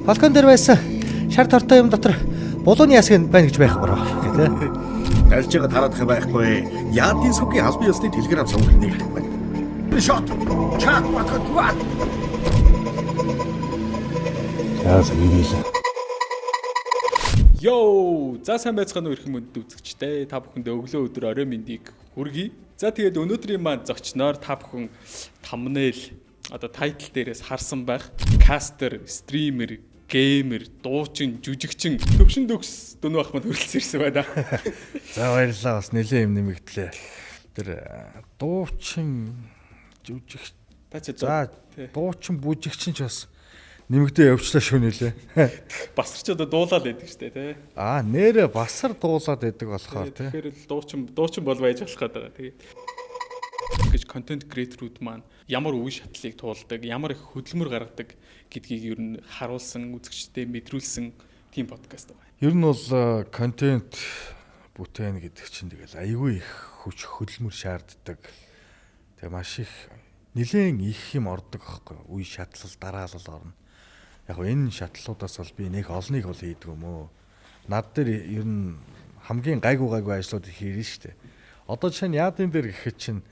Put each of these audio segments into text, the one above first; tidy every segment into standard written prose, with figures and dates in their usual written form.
Балкон дээр байсан шар тортой юм дотор булууны ясаг байна гэж байх бороо гэх тээ. Дальж байгаа тараадах юм байхгүй. Яадын сүгийн албан ёсны телеграм суваг нэгдэх байна. Шот. Чат батгад. За сэгэлээ. Йоу! За сайн байцгаана уу эрхэм мөндөд үзэгчдээ. Та бүхэндээ өглөө өдөр орой мэндийг хүргэе. За тэгээд өнөөдрийн маань зочноор та бүхэн thumbnail одоо title дээрээс харсан байх. Caster, streamer, gamer, дуучин, жүжигчин, төвшин төгс дөнөө ах манд хүрэлцэн ирсэн байна. За баярлалаа, бас нэлээд юм нэмэгдлээ. Тэр дуучин, жүжигч Та чи за дуучин, бүжигчин ч бас нэмэгдээ явчлаа шүү нэлээ. Басарч одоо дуулаад байдаг штэ тий. Аа, нэрэ басар дуулаад байдаг болохоор тий. Тэгэхээр л дуучин бол байж болох гэдэг байгаа. Тэгээд гэж контент креаторууд маань ямар үе шатлалыг туулдаг, ямар их хөдөлмөр гаргадаг гэдгийг ер нь харуулсан, үзэгчдэд мэдрүүлсэн тийм подкаст байгаа. Ер нь бол контент бүтээн гэдэг чинь тэгэл айгүй их хүч хөдөлмөр шаарддаг. Тэгээ маш их нэлээн их юм ордог аахгүй. Үе шатлал, дараалал орно. Яг гоо энэ шатлалуудаас бол би нэг олныг бол хийдэг юм уу. Над дээр ер нь хамгийн гайгүй ажлууд их хийрэн штэ. Одоо жишээ нь яадын дээр гэхэд чинь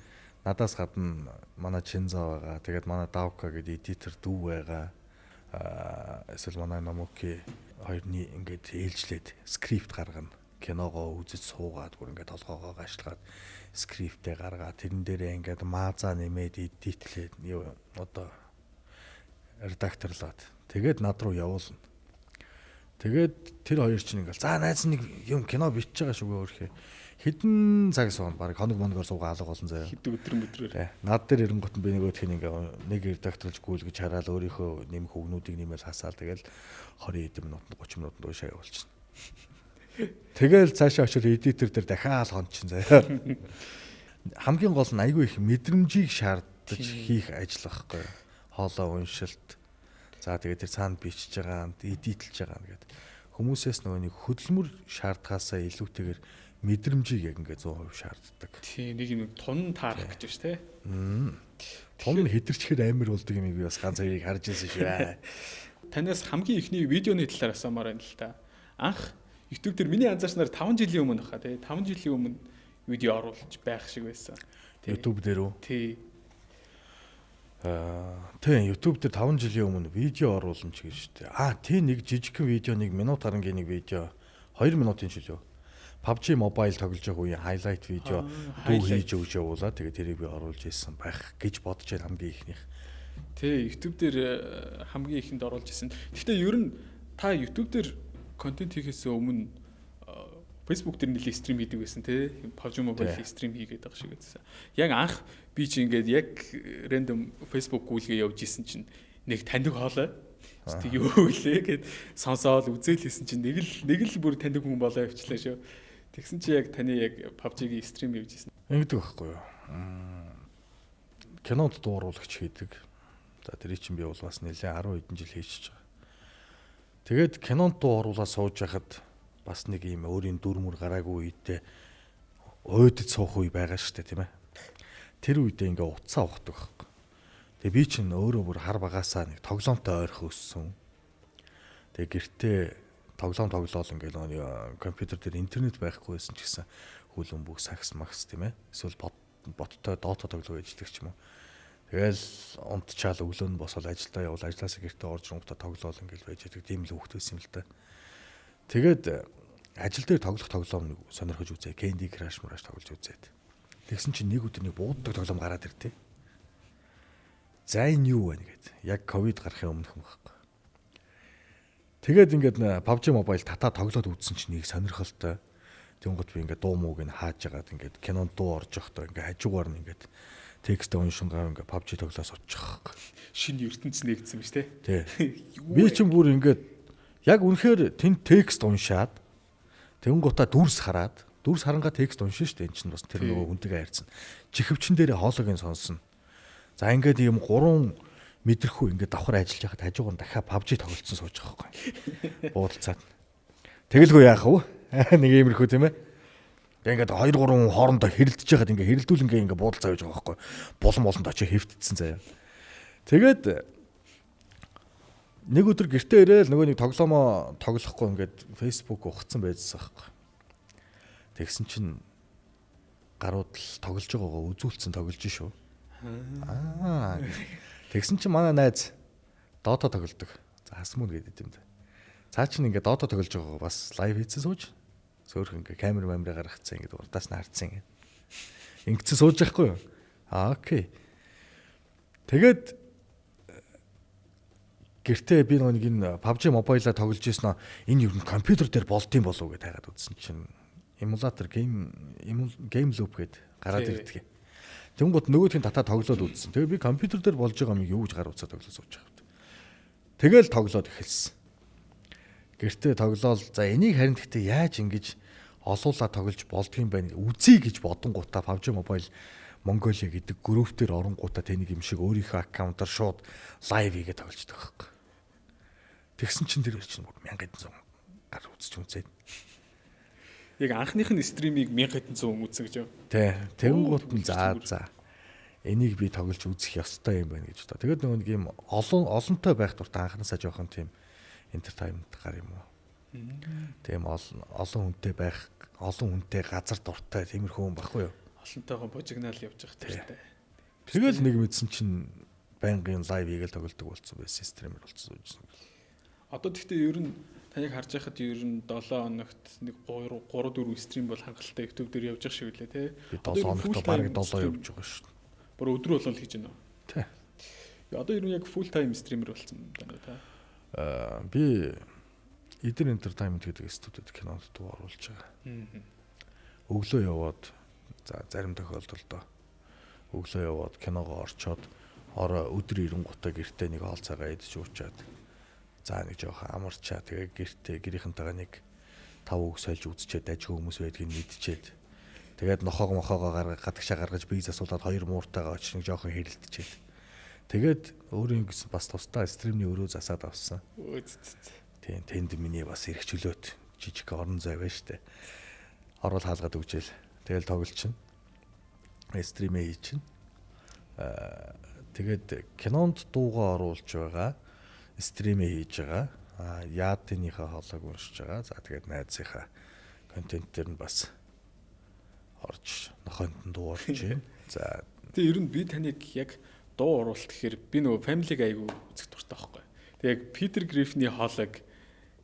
надаас гадна манай Чинза байгаа. Тэгээд манай Давка гэдэг эдитер дүү байгаа. Эсвэл манай Номоки хоёрны ингээд ээлжлээд скрипт гаргана. Киногоо үзэж суугаад бүр ингээд толгоогоо гашлгаад скриптээ гаргаад тэрэн дээрээ ингээд мааза нэмээд эдитлээд юу одоо редакторлоод тэгээд над руу явуулна. Тэгээд тэр хоёр чинь ингээл за найз нэг юм кино бичиж байгаа шүү өөрхөө. Хэдэн цаг суuna, баг хоног моногоор суугаа алга болсон заяа. Хэдэн өдөр мөдрөөр. Тэ. Над дээр ирэнгүүт нь би нөгөөх нь ингээ нэг редакторлж гүйлгэж хараад өөрийнхөө нэмэх үгнүүдийг нэмэл хасаал тэгэл 20 хэдэн минутанд 30 минутанд уушаа явуулчихна. Тэгэл цаашаа очил эдитер дээр дахиад хончин заяа. Хамгийн гол нь айгүй их мэдрэмжийг шаардаж хийх ажил байхгүй. Хоолой уншилт. За тэгээд тэр цаана бичиж байгаа, эдитлж байгаа гэдэг. Хүмүүсээс нөгөө нэг хөдөлмөр шаардахаасаа илүүтэйгээр мэдрэмжийг яг ингээ 100% шаарддаг. Тийм, нэг юм тун таарах гэж байна тий. Тун хэтэрчээр амир болдог юм би бас ганц хоёрыг харж ирсэн шүү. Танаас хамгийн ихний видеоны талаар асуумаар байна л та. Анх YouTube дээр миний анзаарснаар 5 жилийн өмнө хаа тий. 5 жилийн өмнө видео оруулж байх шиг байсан. YouTube дээр үү? Тий. Тийм, YouTube дээр 5 жилийн өмнө видео оруулсан ч гэж шүү дээ. Аа, тий, нэг жижигхэн видео, нэг минут харангийн нэг видео, 2 минутын ч үлээ. PUBG Mobile тоглож байгаа үеийн highlight видео дүү хийж өгч явуулаа. Тэгээд тэрийг би оруулж ирсэн байх гэж бодож байна хамгийн ихнийх. Тий, YouTube дээр хамгийн ихэнд оруулж ирсэн. Гэхдээ ер нь та YouTube дээр контент хийхээс өмнө Facebook дээр нэлээд стрим хийдэг байсан тий. PUBG Mobile стрим хийгээд байгаа шиг байсан. Яг анх би чи ингээд яг random Facebook гүйлгээ явж исэн чинь нэг таньдаг хоолой. Тэг юу вэ гэд сонсоол үзэл хийсэн чинь нэг л бүр таньдаг хүн болоо явчлаа шүү. Тэгсэн чи яг таны яг PUBG-гийн стрим явж исэн. Ингэдэг байхгүй юу? Кинонд дууруулагч хийдэг. За тэрий чинь би бол бас нэлээд 10 хэдэн жил хийчихэж байгаа. Тэгээд кинонд дуу оруулаад сууж байхад бас нэг юм өөрийн дүр мөр гараагүй үедээ уйдад суух үе байгаа шүү дээ, тийм ээ. Тэр үедээ ингээ утсаа ухдаг байхгүй. Тэгээ би чинь өөрөө бүр хар багасаа нэг тоглоомтой ойрхон өссөн. Тэгээ гэртээ тоглоом тоглоол ингээ нөгөө компьютер дээр интернет байхгүй байсан ч гэсэн хүлэн бүх сакс макс, тийм ээ. Эсвэл боттой дота тоглоо ээждэг ч юм уу. Тэгэл унтчаал өглөө нь босоод ажилдаа явуул, ажлаасаа гэртээ орж ирэнгүүтээ тоглоол ингээл байж байгаа тийм л хүүхэд байсан юм л та. Тэгээд ажил дээр тоглох тоглоом нэг сонирхож үзээ. Candy Crush мураш тоглож үзээд. Тэгсэн чинь нэг өдөр нэг бууддаг тоглоом гараад иртээ. За энэ юу вэ гэд. Яг ковид гарахын өмнөх юм байхгүй. Тэгээд ингээд PUBG Mobile татаа тоглоод үзсэн чинь нэг сонирхолтой. Тэнгүүт би ингээд дуу мууг нь хааж агаад ингээд кинонд дуу орж явахдаа ингээд хажуугаар нь ингээд текстээ уншингаа ингээд PUBG тоглоо суучих. Шинэ ертөнц нэгдсэн биз те. Тий. Би чинь бүр ингээд яг үнэхээр тэнд текст уншаад тэнгуутаа дүрс хараад дүрс харангаа текст уншин штэ, эн чинь бас тэр нөгөө хүнтэйгээ харьцсан. Чихвчин дээр хоолойг нь сонсно. За ингээд ийм гурван мэдрэхүү ингээд давхар ажиллаж байхад хажуугаар нь дахиад PUBG тоглолцсон сууж байгаа байхгүй. Буудалцаад. Тэгэлгүй яах вэ? Нэг иймэрхүү, тийм ээ. Тэгээ ингээд 2 3 хүн хоорондоо хэрэлдэж байхад ингээд хэрэлдүүлэнгээ ингээд буудалцаа гэж байгаа байхгүй. Булан болонд очиж хэвтдсэн заяа. Тэгээд Нэг өдөр гэртээ ирээл нөгөө нэг тоглоомоо тоглохгүй ингээд Facebook ухцсан байжсан байхгүй. Тэгсэн чинь гарууд л тоглож байгаагаа үзүүлсэн тоглож шүү. Аа. Тэгсэн чинь манай найз Dota тоглодог. За хасмун гэдэг юм да. Цаа чинь ингээд Dota тоглож байгаагаа бас live хийсэн сууж. Сөөрх ингээд камер мамраа гаргацсан, ингээд урдаас нь харцсан ингээд. Ингэсэн сууж байхгүй юу? Аа, okay. Тэгээд гэртээ би нэг энэ PUBG Mobile-а тоглож ирсэн аа, энэ ер нь компьютер дээр болдсон болов уу гэж хайгаад үзсэн чинь эмулятор GameLoop гээд гараад ирдэг. Тэнгүүт нөгөөх нь татаа тоглоод үзсэн. Тэгээ би компьютер дээр болж байгаа юм юу гэж гар утсаа тоглож сууж байгаа юм. Тэгэл тоглоод эхэлсэн. Гэртээ тоглоол, за энийг харин гэхдээ яаж ингэж олуулаа тоглож болдгийм бэ үзье гэж бодонгуудаа PUBG Mobile Mongolia гэдэг group дээр оронгуудаа тэнийг юм шиг өөрийнхөө account аар шууд live хийгээ тоглож байгаа байхгүй. Тэгсэн чинь тэр чинь бүр 1100 гар үзэж үзээд. Яг анхных нь stream ийг 1100 үзсэн гэж юу? Тэ. Тэгэнгუут нь за. Энийг би тоглож үзэх ёстой юм байна гэж бодоо. Тэгээд нөгөө нэг юм олон олонтой байх дуртай, анханасаа жоохон тийм entertainment гар юм уу. Тийм олон олон хүнтэй байх, олон хүнтэй газар дуртай тиймэрхүү хүн баггүй юу? Олонтойгоо божигнаал явж явах дуртай. Тэгэл нэг мэдсэн чинь байнгын live хийгээл тоглодог болсон байсан, streamer болсон сууж. Одоо тэгтээ ер нь таныг харж байхад ер нь 7 хоногт нэг 3 3 4 stream бол хангалттай YouTube дээр явж явах шиг үлээ те. Би 7 хоногт бараг 7 явж байгаа шүү. Бүр өдөр болгон л хийж байна уу? Тий. Одоо ер нь яг full time streamer болсон байна та. Аа, би Eden Entertainment гэдэг студид кинонд дуу оруулж байгаа. Өглөө яваад, за зарим тохиолдолд өглөө яваад киногоо орчоод орой өдөр ирэнгуутаа гэртээ нэг хоол цагаа идэж уучаад, за нэг жоохон амарчаа, тэгээ гэртээ гэрийнхэнтэйгээ нэг тав үг сольж үзчихэд дажгүй хүмүүс байдгийг мэдчихэд, тэгээд нохоог мохоогоо гаргаж, гадагшаа гаргаж, бие засуулаад, хоёр мууртайгаа очиж нэг жоохон хэрэлдчихэд, тэгээд өөрийн гэсэн бас тусдаа stream ний өрөө засаад авсан. Тийм, тэнд миний бас эрх чөлөөт жижиг орон зай байна штэ. Орол хаалгаад өгчээл. Тэгэл тоглолч. Stream ээ хий чинь. Аа, тэгээд кинонд дуугаа оруулж байгаа. Stream ээ хийж байгаа. Аа, Яатыныхаа хоолойг уншиж байгаа. За, тэгээд найзынхаа контент дээр нь бас орж нохойнд нь дуу орж байна. За. Тэгээ ер нь би таныг яг дуу оруулалт гэхээр би нөгөө Family Guy-г үзэх дуртай байхгүй. Тэгээ яг Peter Griffin-ий хоолойг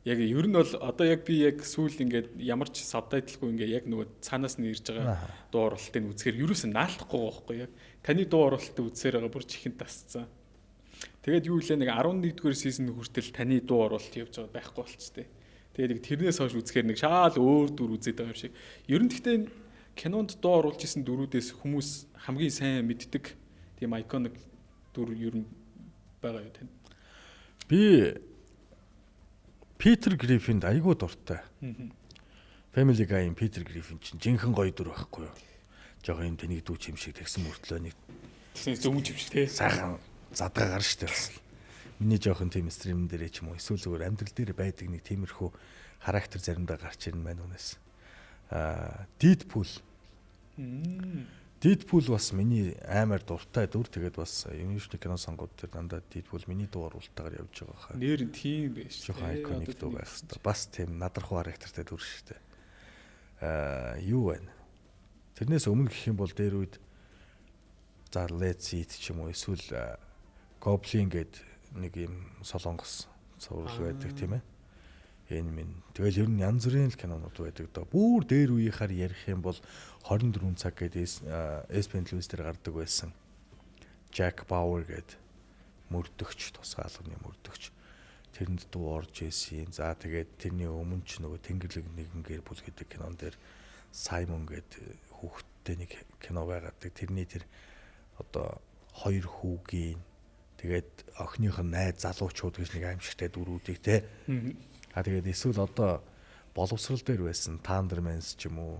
яг ер нь бол одоо яг би яг сүүл ингээд ямар ч subtitle гүй ингээд яг нөгөө цаанаас нь ирж байгаа дуу оруулалтыг үзэхээр ерөөсөн наалдахгүй байхгүй, яг таны дуу оруулалтыг үзсээр байгаа, бүр чихэнд тасцсан. Тэгээд юу лээ, нэг 11-р season хүртэл таны дуу оруулалт явж байгаа байхгүй болчтой. Тэгээд нэг тэрнээс хойш үзэхээр нэг шаал өөр дүр үзээд байгаа юм шиг. Ер нь гэхдээ кинонд дуу оруулж исэн дүрүүдээс хүмүүс хамгийн сайн мэддэг тийм iconic дүр ер нь байгаа юу тань? Би Питер Гриффинд айгүй дуртай. Family Guy-ийн Питер Гриффин чинь жинхэнэ гоё дүр байхгүй юу? Жохоо юм тэнийг дүүч юм шиг тэгсэн мөртлөө нэг Тэгсэн зөвмөж юм шиг те. Сайхан задгаа гар штэ бас. Миний жоохон тийм stream дээрээ ч юм уу эсвэл зүгээр амьдрал дээр байдаг нэг тиймэрхүү характер заримдаа гарч ирнэ маань үнээс. Аа, Deadpool. Deadpool бас миний амар дуртай дүр. Тэгээд бас Univision кино сонгууд дээр дандаа Deadpool миний дуу оруулалтаагаар явж байгаа хаа. Нэр нь тийм байж. Жохон iconic дуу байх хэвээр. Бас тийм надархуу характертай дүр шүү дээ. Аа, юу байна? Тэрнээс өмнө гэх юм бол дээр үед за Let's Eat ч юм уу эсвэл Goblin гээд нэг юм солонгос цуврал байдаг, тийм ээ. Энэ минь. Тэгэл ер нь янз бүрийн л кинонууд байдаг доо. Бүр дээр үеийнхаар ярих юм бол 24 цаг гээд ESPN телевиз дээр гардаг байсан. Jack Bauer гээд мөрдөгч, тусгай алганы мөрдөгч. Тэрэнд дуу орж исэн. За, тэгээд тэрний өмнө ч нөгөө Тэнгэрлэг нэгэн гэр бүл гэдэг кинон дээр Саймон гээд хүүхэдтэй нэг кино байгаад, тэрний тэр одоо хоёр хүүгийн, тэгээд охиных нь найз залуучууд гэж нэг аимшигтай дүрүүдийг те. А тэгээд эсвэл одоо боловсрал дээр байсан Thundermans ч юм уу,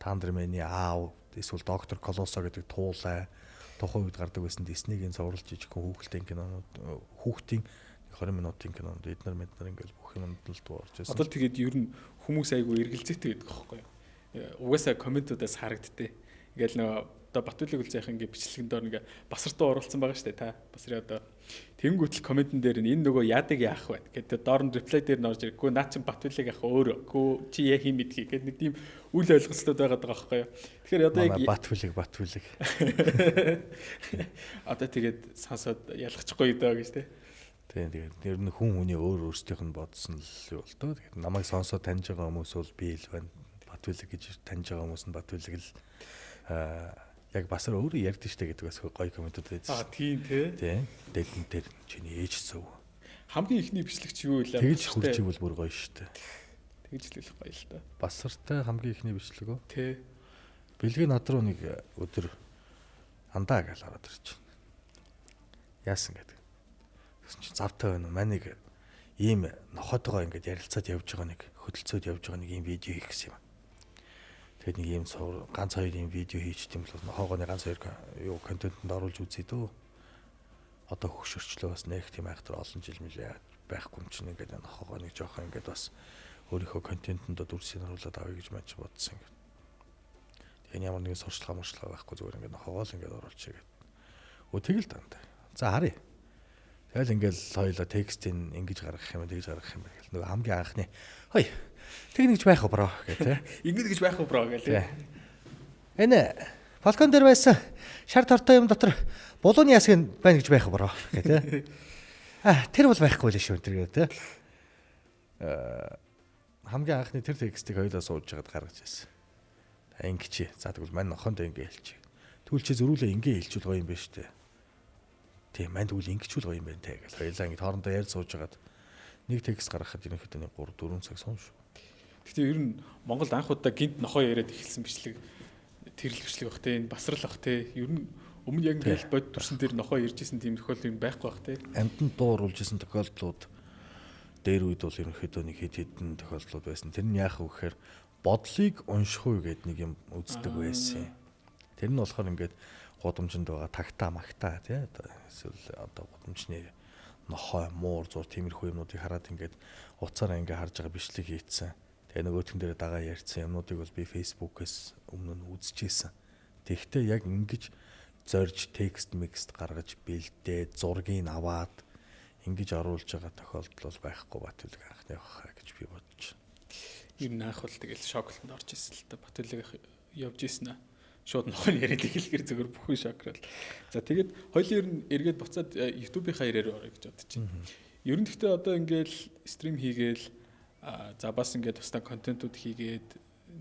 Thunderman-ы аав, эсвэл Доктор Колосо гэдэг туулай, тухайн үед гардаг байсан Disney-гийн цуврал, жижигхэн хүүхэлдэйн кинонууд, хүүхдийн 20 минутын кинонууд, эднэр мэднэр ингээл бүх юмд л дуу орж байсан. Одоо тэгээд ер нь хүмүүс айгүй эргэлзээтэй гэдэг аахгүй юу? Угаасаа comment уудаас харагдтыг. Ингээл нөгөө одоо Батүлэг үл зайхан ингээ бичлэгэн доор ингээ басар дуу оруулсан байгаа шүү дээ та. Басрын одоо Тэнгүүтэл comment-эн дээр нь энэ нөгөө яадаг яах вэ гэдэг доор нь reply дээр нь орж ирэхгүй наа чин Батбилэг ах өөрөө гүү чи яа хин мэдхий гэдэг нэг тийм үл ойлголцоод байгаад байгаа байхгүй юу. Тэгэхээр одоо яг Батбилэг Батбилэг. Одоо тэгээд сонсоод ялгачихгүй дөө гэж те. Тийм, тэгээд ер нь хүн хүний өөр өөрсдийнх нь бодсон л юу л дөө. Тэгээд намайг сонсоод таньж байгаа хүмүүс бол би л байна. Батбилэг гэж таньж байгаа хүмүүс нь Батбилэг л яг басар өөрөө ярьдэн штэ гэдэг бас гоё comment-ууд байсан. Аа тийм те. Тийм. Дэлгэн дээр чиний ээж зөв. Хамгийн ихний бичлэг чи юу вэ? Тэгж хурж ивэл бүр гоё штэ. Тэгж л гоё л та. Басартай хамгийн ихний бичлэг үү? Тэ. Бэлгээ над руу нэг өдөр андаа гэж ороод ирж байна. Яасан гэдэг. Тэгсэн чинь завтай байна уу? Манайг ийм нохотойгоо ингээд ярилцаад явж байгаа нэг хөдөлцөөд явж байгаа нэг ийм видео хийх гэсэн юм. Тэгээд нэг ийм ганц хоёр ийм видео хийчих юм бол нохоогооны ганц хоёр юу контентэнд оруулж үзье дөө. Одоо хөгшөрчлөө бас нэг тийм айхтар олон жил мэлээ байхгүй юм чинь ингээд нохоогоо нэг жоохон ингээд бас өөрийнхөө контентэнд дүрсийг оруулаад авъя гэж мань чи бодсон ингээд. Тэгээд ямар нэгэн сурчлага мурчлага байхгүй зүгээр ингээд нохоогоо л ингээд оруулчихъя гэд. Өө тэгэл дандаа. За харъя. Тэгэл ингээд хоёлаа текстийг ингэж гаргах юм тэгж гаргах юм гэл. Нөгөө хамгийн анхны хой тэг нэгж байх уу bro гэх тээ. Ингэж гэж байх уу bro гэл. Энэ балкон дээр байсан шар тортой юм дотор булууны ясаг байна гэж байх уу bro гэх тээ. А тэр бол байхгүй л шүү тэр гэ тээ. Хамгийн анхны тэр текстийг хоёлаа сууж байгаад гаргаж ирсэн. Ингэчи. За тэгвэл мань нохонд ингэ хэлчих. Тэгвэл чи зөрүүлээ ингэ хэлчихвэл гоё юм байна шүү дээ. Тийм, мань тэгвэл ингэчүүл гоё юм байна те гэл. Хоёлаа ингэ хоорондоо ярьж сууж байгаад нэг текст гаргахад ерөнхийдөө нэг 3 4 цаг суун шүү. Гэхдээ ер нь Монголд анх удаа гинт нохоо яриад эхэлсэн бичлэг тэр л бичлэг бах те, энэ басрал бах те. Ер нь өмнө яг ингээл бод төрсөн дээр нохоо ярьж исэн тийм тохиолдол юм байхгүй бах те. Амьтанд дуу оруулж исэн тохиолдлууд дээр үед бол ерөнхийдөө нэг хэд хэдэн тохиолдлууд байсан. Тэр нь яах вэ гэхээр бодлыг унших уу гэдэг нэг юм үздэг байсан. Тэр нь болохоор ингээд гудамжинд байгаа тагтаа магтаа тий одоо эсвэл одоо гудамжны нохой муур зур тиймэрхүү юмнуудыг хараад ингээд утсаараа ингээд харж байгаа бичлэг хийцэн. Тэгээ нөгөөтгөн дээр дагаа ярьсан юмнуудыг бол би Facebook-ээс өмнө нь үзчихсэн. Тэгэхдээ яг ингэж зорж текст микст гаргаж бэлдээ зургийг аваад ингэж оруулж байгаа тохиолдол бол байхгүй Батбилэг анхны баха гэж би бодож байна. Ер нь анх бол тэгэл шоклонд орж ирсэн л та. Батбилэг явж ирсэн аа. Шууд нохын яриад эхлэхэр зөвхөн бүхэн шокрол. За тэгээд хоёулын ер нь эргээд буцаад YouTube-ийнхаа ирээр орё гэж бодож байна. Ер нь гэхдээ одоо ингээл стрим хийгээл за бас ингээд тусдаа контентууд хийгээд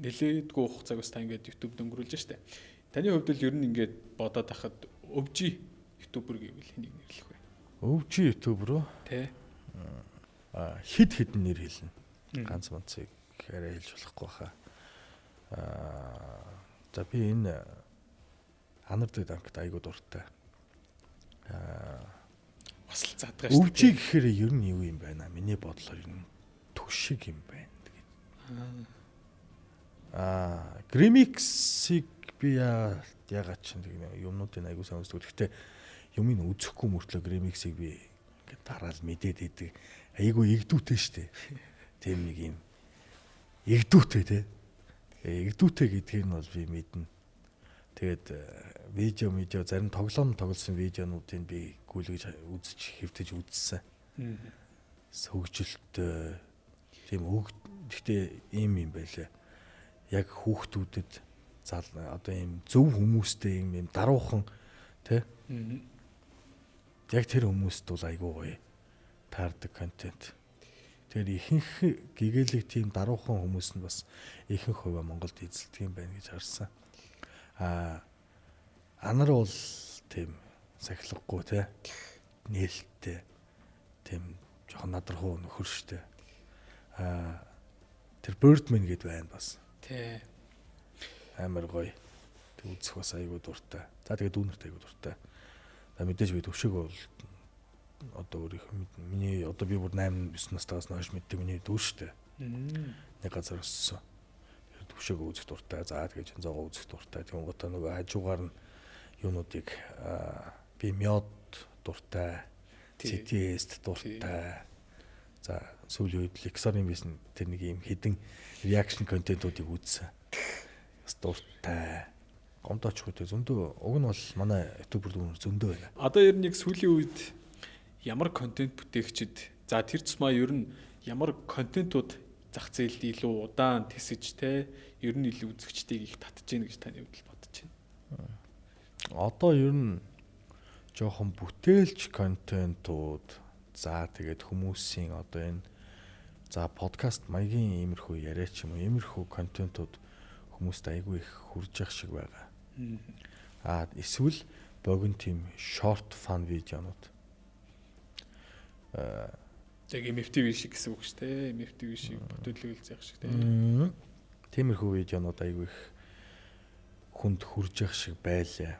нэлээдгүй хугацааг бас та ингээд YouTube дөнгөрүүлж штэ. Таны хувьд л ер нь ингээд бодоод байхад өвжи YouTuber гэвэл хэнийг нэрлэх вэ? Өвжи YouTuber үү? Тэ. Хид хідэн нэр хэлнэ. Ганц манцыг арай хэлж болохгүй хаа. За би энэ анар дэг данкт айгуу дуртай. Бас л задгаа шүү. Өвжи гэхээр ер нь юу юм байна? Миний бодлоор ер нь түшиг юм байна. Тэгээд. Grimix-ийг би яагаад ч нэг юмнуудыг айгуу сайн үздэг. Гэхдээ юмыг үзэхгүй мөртлөө Grimix-ийг би ингээд дараал мэдээд идэг. Айгуу игдүүтэй шүү дээ. Тийм нэг юм игдүүтэй те. Игдүүтэй гэдгийг нь бол би мэднэ. Тэгээд видео зарим тоглоом тоглосон видеонуудыг би гүйлгэж үзэж хэвтэж үзсэн. Хөгжилтэй тийм өг гэхдээ ийм юм байлээ. Яг хүүхдүүдэд зал одоо ийм зөв хүмүүстэй ийм даруухан тий. Яг тэр хүмүүст бол айгүй гоё таардаг контент. Тэгэхээр ихэнх гэгээлэг тийм даруухан хүмүүс нь бас ихэнх хувиа Монголд эзэлдэг юм байна гэж харсан. Анар бол тийм сахилгагүй тий. Нээлттэй тийм жоохон надрахуу нөхөр штэ. Тэр Birdman гэд байна бас. Тий. Амар гоё. Тэг үзэх бас айгүй дуртай. За тэгээ дүүнерт айгүй дуртай. За мэдээж би төвшөг бол одоо өөрийнх миний одоо би бүр 8 9 настайгаас хойш мэддэг миний дүү штэ. Нэг газар өссөн. Тэр төвшөг үзэх дуртай. За тэгээ Чинзоогоо үзэх дуртай. Тэнгуутаа нөгөө хажуугаар нь юунуудыг би мёд дуртай. CTS дуртай. За сүүлийн үед Lexar-ын бисэн тэр нэг юм хідэн reaction контентуудыг үзсэн. Бас дуртай. Гомдоочгүй те зөндөө уг нь бол манай YouTuber дүүнер зөндөө байна. Одоо ер нь яг сүүлийн үед Ямар контент бүтээгчид, за тэр тусмаа ер нь ямар контентууд зах зээлд илүү удаан тэсэж те, ер нь илүү үзэгчдийг их татж гин гэж таны хувьд бодож байна? Одоо ер нь жоохон бүтээлч контентууд, за тэгээд хүмүүсийн одоо энэ за подкаст маягийн иймэрхүү яриа ч юм уу, иймэрхүү контентууд хүмүүст айгүй их хүрж явах шиг байгаа. Аа эсвэл богино тийм short fun видеонууд. Яг MFTV шиг гэсэн үг шүү дээ. MFTV шиг бүтээлгэл зях шиг те. Тиймэрхүү видеонууд айгүй их хүнд хүрж явах шиг байлаа.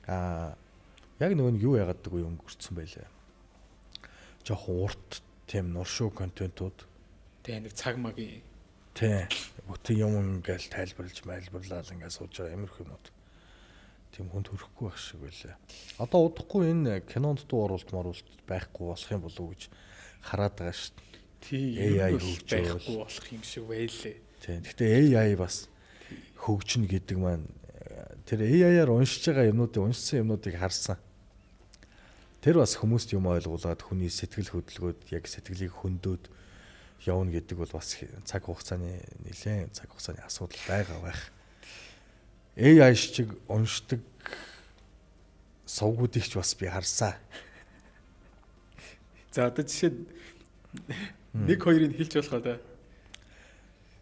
Аа яг нөгөө нэг юу яагаад үгүй өнгөрцөн байлаа. Жохон урт тийм нуршуу контентууд. Тэ нэг цаг магийн. Тэ бүтэн юм ингээл тайлбарлаж майлбарлал ингээд сууж байгаа иймэрхүү юмнууд. Тийм хүнд хүрэхгүй байх шиг байлаа. Одоо удахгүй энэ кинонд дуу оруулалт моруулалт байхгүй болох юм болов уу гэж хараад байгаа шүү дээ. Тий, AI байхгүй болох юм шиг байлээ. Тийм. Гэхдээ AI бас хөгжинэ гэдэг маань тэр AI-аар уншиж байгаа юмнуудыг, уншсан юмнуудыг харсан. Тэр бас хүмүүст юм ойлгуулад хүний сэтгэл хөдлөгөөд яг сэтгэлийг хөндөд явна гэдэг бол бас цаг хугацааны нэлээд цаг хугацааны асуудал байгаа байх. AI шиг уншдаг сувгуудыг ч бас би харсан. За одоо жишээ нэг хоёрыг хэлж болох да.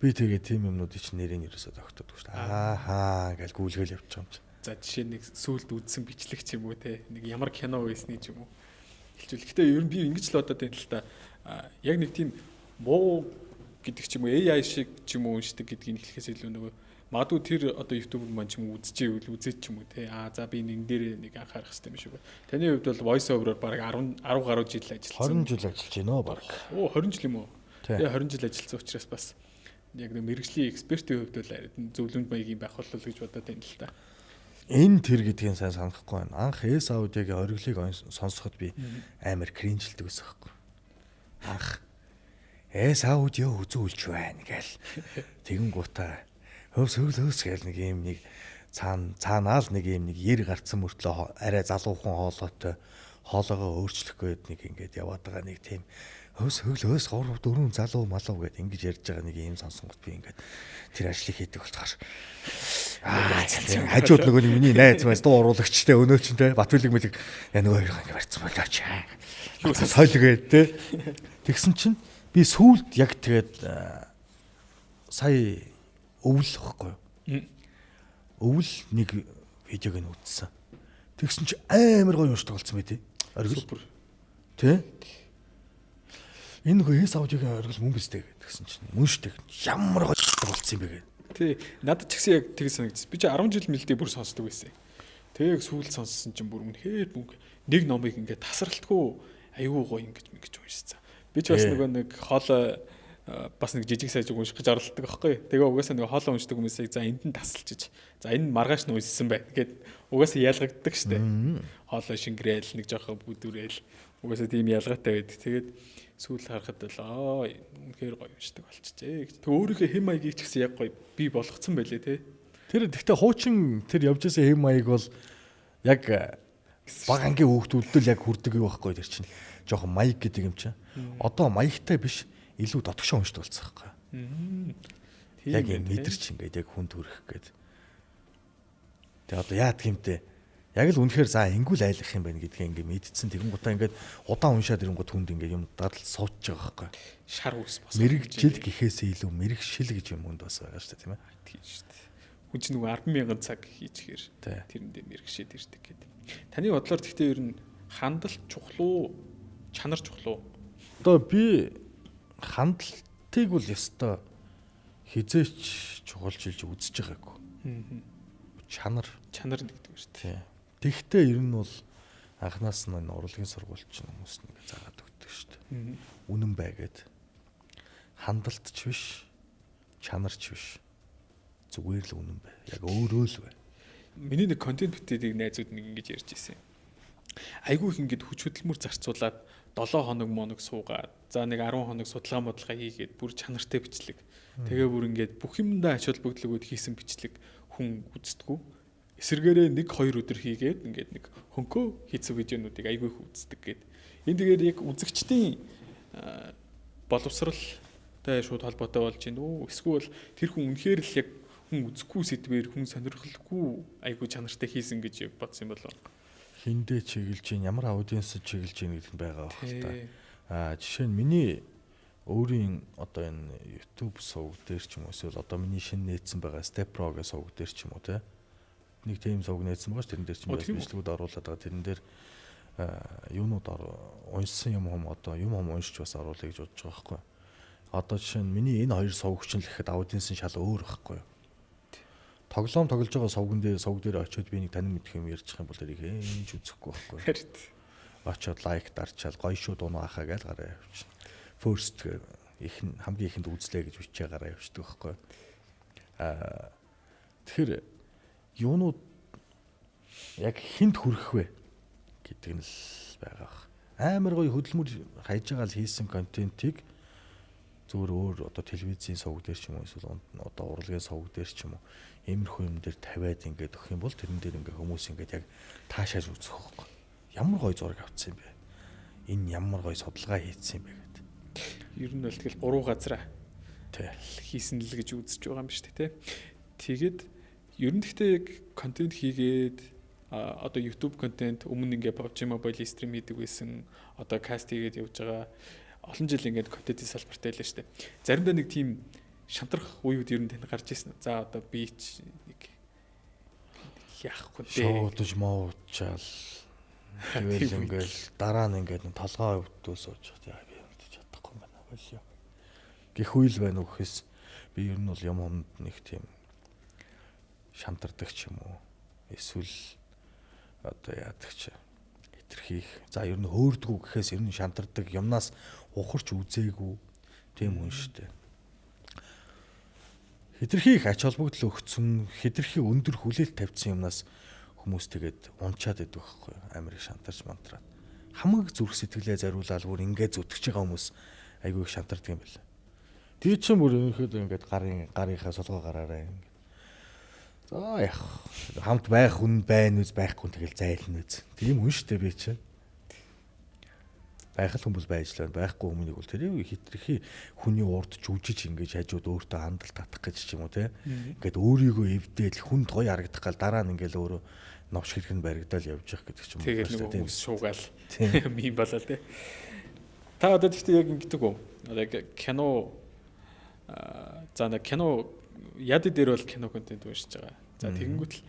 Би тэгээ тийм юмнуудыг чи нэрийг ерөөсөө тогтоодгүй шүү дээ. Ааха гэж гүйлгээл явчих юм чи. За жишээ нэг сүулт үзсэн бичлэг ч юм уу те, нэг ямар кино байсны ч юм уу хэлчихвэл. Гэтэ ер нь би ингэж л бодоод байна л та. Яг нэг тийм муу гэдэг ч юм уу, AI шиг ч юм уу уншдаг гэдгийг хэлэхээс илүү нөгөө магадгүй тэр одоо YouTuber маань ч юм уу үзчихээвэл үзээд ч юм уу те. Аа за би нэг дээр нэг анхаарах хэрэгтэй юм шиг байна. Таны хувьд бол voice over-оор бараг 10 10 гаруй жил ажилласан. 20 жил ажиллаж байна оо бараг. Оо 20 жил юм уу? Тэгээ 20 жил ажилласан учраас бас яг нэг мэрэгжлийн экспертийн хувьд бол зөвлөмж маягийн байх болов гэж бодоод байна л та. Энэ тэр гэдгийг сайн санахгүй байна. Анх S Audio-гийн ориглыг сонсоход би амар cringe-лдэг байсан байхгүй. Анх S Audio үзүүлж байна гээл. Тэгэн гутаа хөөс хөөс гээл нэг юм нэг цаана цаанаал нэг юм нэг ер гарцсан мөртлөө арай залуухан хоолойтой хоолоогоо өөрчлөх гээд нэг ингээд яваад байгаа нэг тийм хөөс хөөс 3 4 залуу малуу гэд ингэж ярьж байгаа нэг юм сонсонгот би ингээд тэр ажлыг хийдэг болохоор хажууд нөгөө нэг миний найз майз дуу оруулагчтай өнөө чинь те Батбилэг мэлэг я нөгөө хоёр ингээд барьцсан болооч. Соёл гээд те. Тэгсэн чинь би сүүлд яг тэгээд сая өвөл واخгүй юу? Өвөл нэг видеог нь үзсэн. Тэгсэн чи амар гоё уншдаг болсон байт. Оргил. Тэ? Энэ нөгөө S аудиогийн оргил мөн биз дээ гэсэн чинь мөн штэ. Ямар гоё болсон юм бэ гэдэг. Тий, надад ч гэсэн яг тэг санагдсан. Би чи 10 жил мэлдээ бүр сонсдог байсан. Тэг яг сүүл сонссон чинь бүр үнэхээр мөнгө нэг номыг ингээд тасралтгүй айгүй гоё ингэж ингэж уншсан. Би ч бас нөгөө нэг хоолой бас нэг жижиг сажиг унших гэж оролддог аахгүй. Тэгээ угаасаа нэг хоолой уншдаг хүмүүсийг за энд нь тасалчиж. За энэ маргааш нь уншсан байна гэд угаасаа ялгагддаг штэ. Хоолой шингрээл нэг жоохон бүдүүрээл угаасаа тийм ялгаатай байдаг. Тэгээд сүүл харахад л аа үнэхээр гоё уншдаг болчихжээ гэж. Тэг өөрийнхөө хэм маягийг ч гэсэн яг гоё бий болгоцсон байлээ те. Тэр гэхдээ хуучин тэр явж байсан хэм маяг бол яг баг ангийн хүүхдүүдэд л яг хүрдэг юу байхгүй тэр чинь. Жоохон маяг гэдэг юм чинь. Одоо маягтай биш илүү дотгошоо уншдаг болсон байхгүй. Яг юм мэдэрч ингээд яг хүн төрөх гээд. Тэгээ одоо яадаг юм те. Яг л үнэхээр за ингүүл айлах юм байна гэдгээ ингээд мэдсэн. Тэгэн гутаа ингээд удаан уншаад ирэнгүүт хүнд ингээд юм дадал сууж байгаа байхгүй. Шар ус бас. Мэрэгжил гэхээсээ илүү мэрэгшил гэж юм хүнд бас байгаа шүү дээ, тийм ээ. Тийм шүү дээ. Хүн чинь нөгөө 10,000 цаг хийчихээр тэрэндээ мэрэгшээд ирдэг гэдэг. Таны бодлоор тэгтээ ер нь хандалт чухал уу, чанар чухал уу? Одоо би хандлтыг бол ёстой хизээч чухалчилж үзэж байгаагүй. Чанар. Чанар гэдэг шүү дээ. Тэгтээ ер нь бол анханаас нь энэ урлагийн сургууль чинь хүмүүс нэг заагаад өгдөг шүү дээ. Үнэн байгээд хандалт ч биш, чанар ч биш. Зүгээр л үнэн бай. Яг өөрөө л бай. Миний нэг контент бүтээдэг найзууд нэг ингэж ярьж ирсэн. Айгүй их ингэж хүч хөдөлмөр зарцуулаад 7 хоног моног суугаад за нэг 10 хоног судалгаа модлага хийгээд бүр чанартай бичлэг. Тэгээ бүр ингээд бүх юмдаа ач холбогдлогод хийсэн бичлэг хүн үздэггүй. Эсвэргээрээ 1-2 өдөр хийгээд ингээд нэг хөнгөө хийсэн видеонуудыг айгүй их үздэг гээд. Энэ тэгээд яг үзэгчдийн боловсралтай шууд холбоотой болж байна уу? Эсвэл тэр хүн үнэхээр л яг хүн үзэхгүй сэдвээр хүн сонирхолгүй айгүй чанартай хийсэн гэж бодсон юм болов уу? Хиндэ чиглэж гин, ямар аудиенс чиглэж гин гэдэг нь байгаа байх л та. Аа жишээ нь миний өөрийн одоо энэ YouTube сувг дээр ч юм уу эсвэл одоо миний шинэ нээсэн байгаа Step Pro гэх сувг дээр ч юм уу те. Нэг тийм сувг нээсэн байгаа ш, тэрэн дээр ч юм бичлэгүүд оруулаад байгаа. Тэрэн дээр юунууд уншсан юм хом одоо юм хом уншиж бас оруулъя гэж бодож байгаа байхгүй. Одоо жишээ нь миний энэ хоёр сувгч нь л гэхэд аудиенс нь шал өөр байхгүй. Тоглоом тоглож байгаа сувган дээр сувг дээр очиод би нэг танин мэдэх юм ярьчих юм бол тэрийг ээж үзэхгүй байхгүй. Харин очиод лайк дарчаал гоё шүү дунаа хаа гэж гараа явчихна. First их хамгийн ихэнд үзлээ гэж бичээ гараа явчихдаг байхгүй. Аа тэгэхээр юунууд яг хинт хүрэх вэ гэдэг нь л байгаа бах. Амар гоё хөдөлмөр хайж байгаа л хийсэн контентийг зүгээр өөр одоо телевизийн сувг дээр ч юм уу эсвэл одоо урлагийн сувг дээр ч юм уу иймэрхүү юм дээр тавиад ингээд өгөх юм бол тэрэн дээр ингээд хүмүүс ингээд яг таашааж үзэх байхгүй. Ямар гоё зураг авчихсан юм бэ? Энэ ямар гоё судалгаа хийцсэн юм бэ гэдэг. Ер нь бол тэгэл буруу газараа тий хийсэн л гэж үзэж байгаа юм шүү дээ, тий. Тэгээд ер нь гэхдээ яг контент хийгээд одоо YouTube контент өмнө ингээ PUBG Mobile стрим хийдэг байсан, одоо каст хийгээд явж байгаа, олон жил ингээд контентын салбарт байлаа шүү дээ. Заримдаа нэг тийм шантрах үеуд ер нь танд гарч ирсэн. За одоо би ч нэг яахгүй дээ. Шуудаж моочаал тэгэл ингээл дараа нь ингээд толгой өвдөө сууж яа би юм чадахгүй байна болио. Гэх үйл байна уу гэхээс би ер нь бол юм хомд нэг тийм шантардаг ч юм уу. Эсвэл одоо яадаг ч хитрхийх. За ер нь хөөрдгүү гэхээс ер нь шантардаг юмнаас ухарч үзээгүй тийм хүн шүү дээ. Хитрхи их ач холбогдол өгцөн, хитрхи өндөр хүлээлт тавьсан юмнаас хүмүүс тэгээд унчаад идэх байхгүй амар их шантарч мантраад. Хамаг зүрх сэтгэлээ зориулаад бүр ингээд зүтгэж байгаа хүмүүс айгүй их шантардаг юм байна. Тэгээ чинь бүр ерөнхийдөө ингээд гарын гарынхаа сулгаа гараараа ингээд. За яг хамт байх хүн байна үз, байхгүй тэгэл зайлна үз. Тийм хүн шүү дээ би чинь. Байх л хүмүүс байж л байна. Байхгүй хүмүүнийг бол тэрийг хитрхи хүний урд жүжиж ингэж хажууд өөртөө хандалт татах гэж ч юм уу те. Ингээд өөрийгөө эвдээл хүнд гоё харагдах гал дараа нь ингээл өөрөө новш хэрэг нь баригдаал явж явах гэдэг ч юм уу. Тэгэл нөгөө хүмүүс шуугаал юм болоо те. Та одоо тэгтээ яг ингэдэг үү? Одоо яг кино за нэг кино яд дээр бол кино контент уншиж байгаа. За тэгэнгүүт л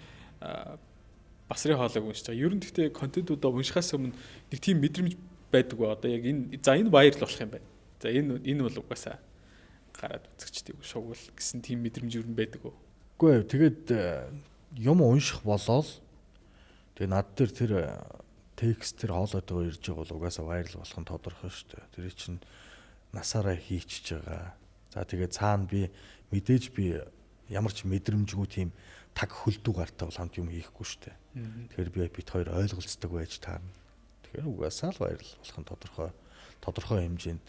басрын хоолойг уншиж байгаа. Ер нь тэгтээ контентуудаа уншихаас өмнө нэг тийм мэдрэмж байдаг ба одоо яг энэ за энэ вайрал болох юм байна. За энэ бол угаасаа гараад үзэгчдийг шугуул гэсэн тийм мэдрэмж ер нь байдаг уу? Үгүй ээ, тэгээд юм унших болоод тэгээ над дээр тэр текст тэр хоолойтойгоо ирж байгаа бол угаасаа вайрал болох нь тодорхой шүү дээ. Тэр чинь насаараа хийчихэж байгаа. За тэгээд цаана би мэдээж би ямар ч мэдрэмжгүй тийм таг хөлдүү гартай бол хамт юм хийхгүй шүү дээ. Тэгэхээр би бит хоёр ойлголцдог байж таарна. Тэгэхээр угаасаа л вайрал болох нь тодорхой хэмжээнд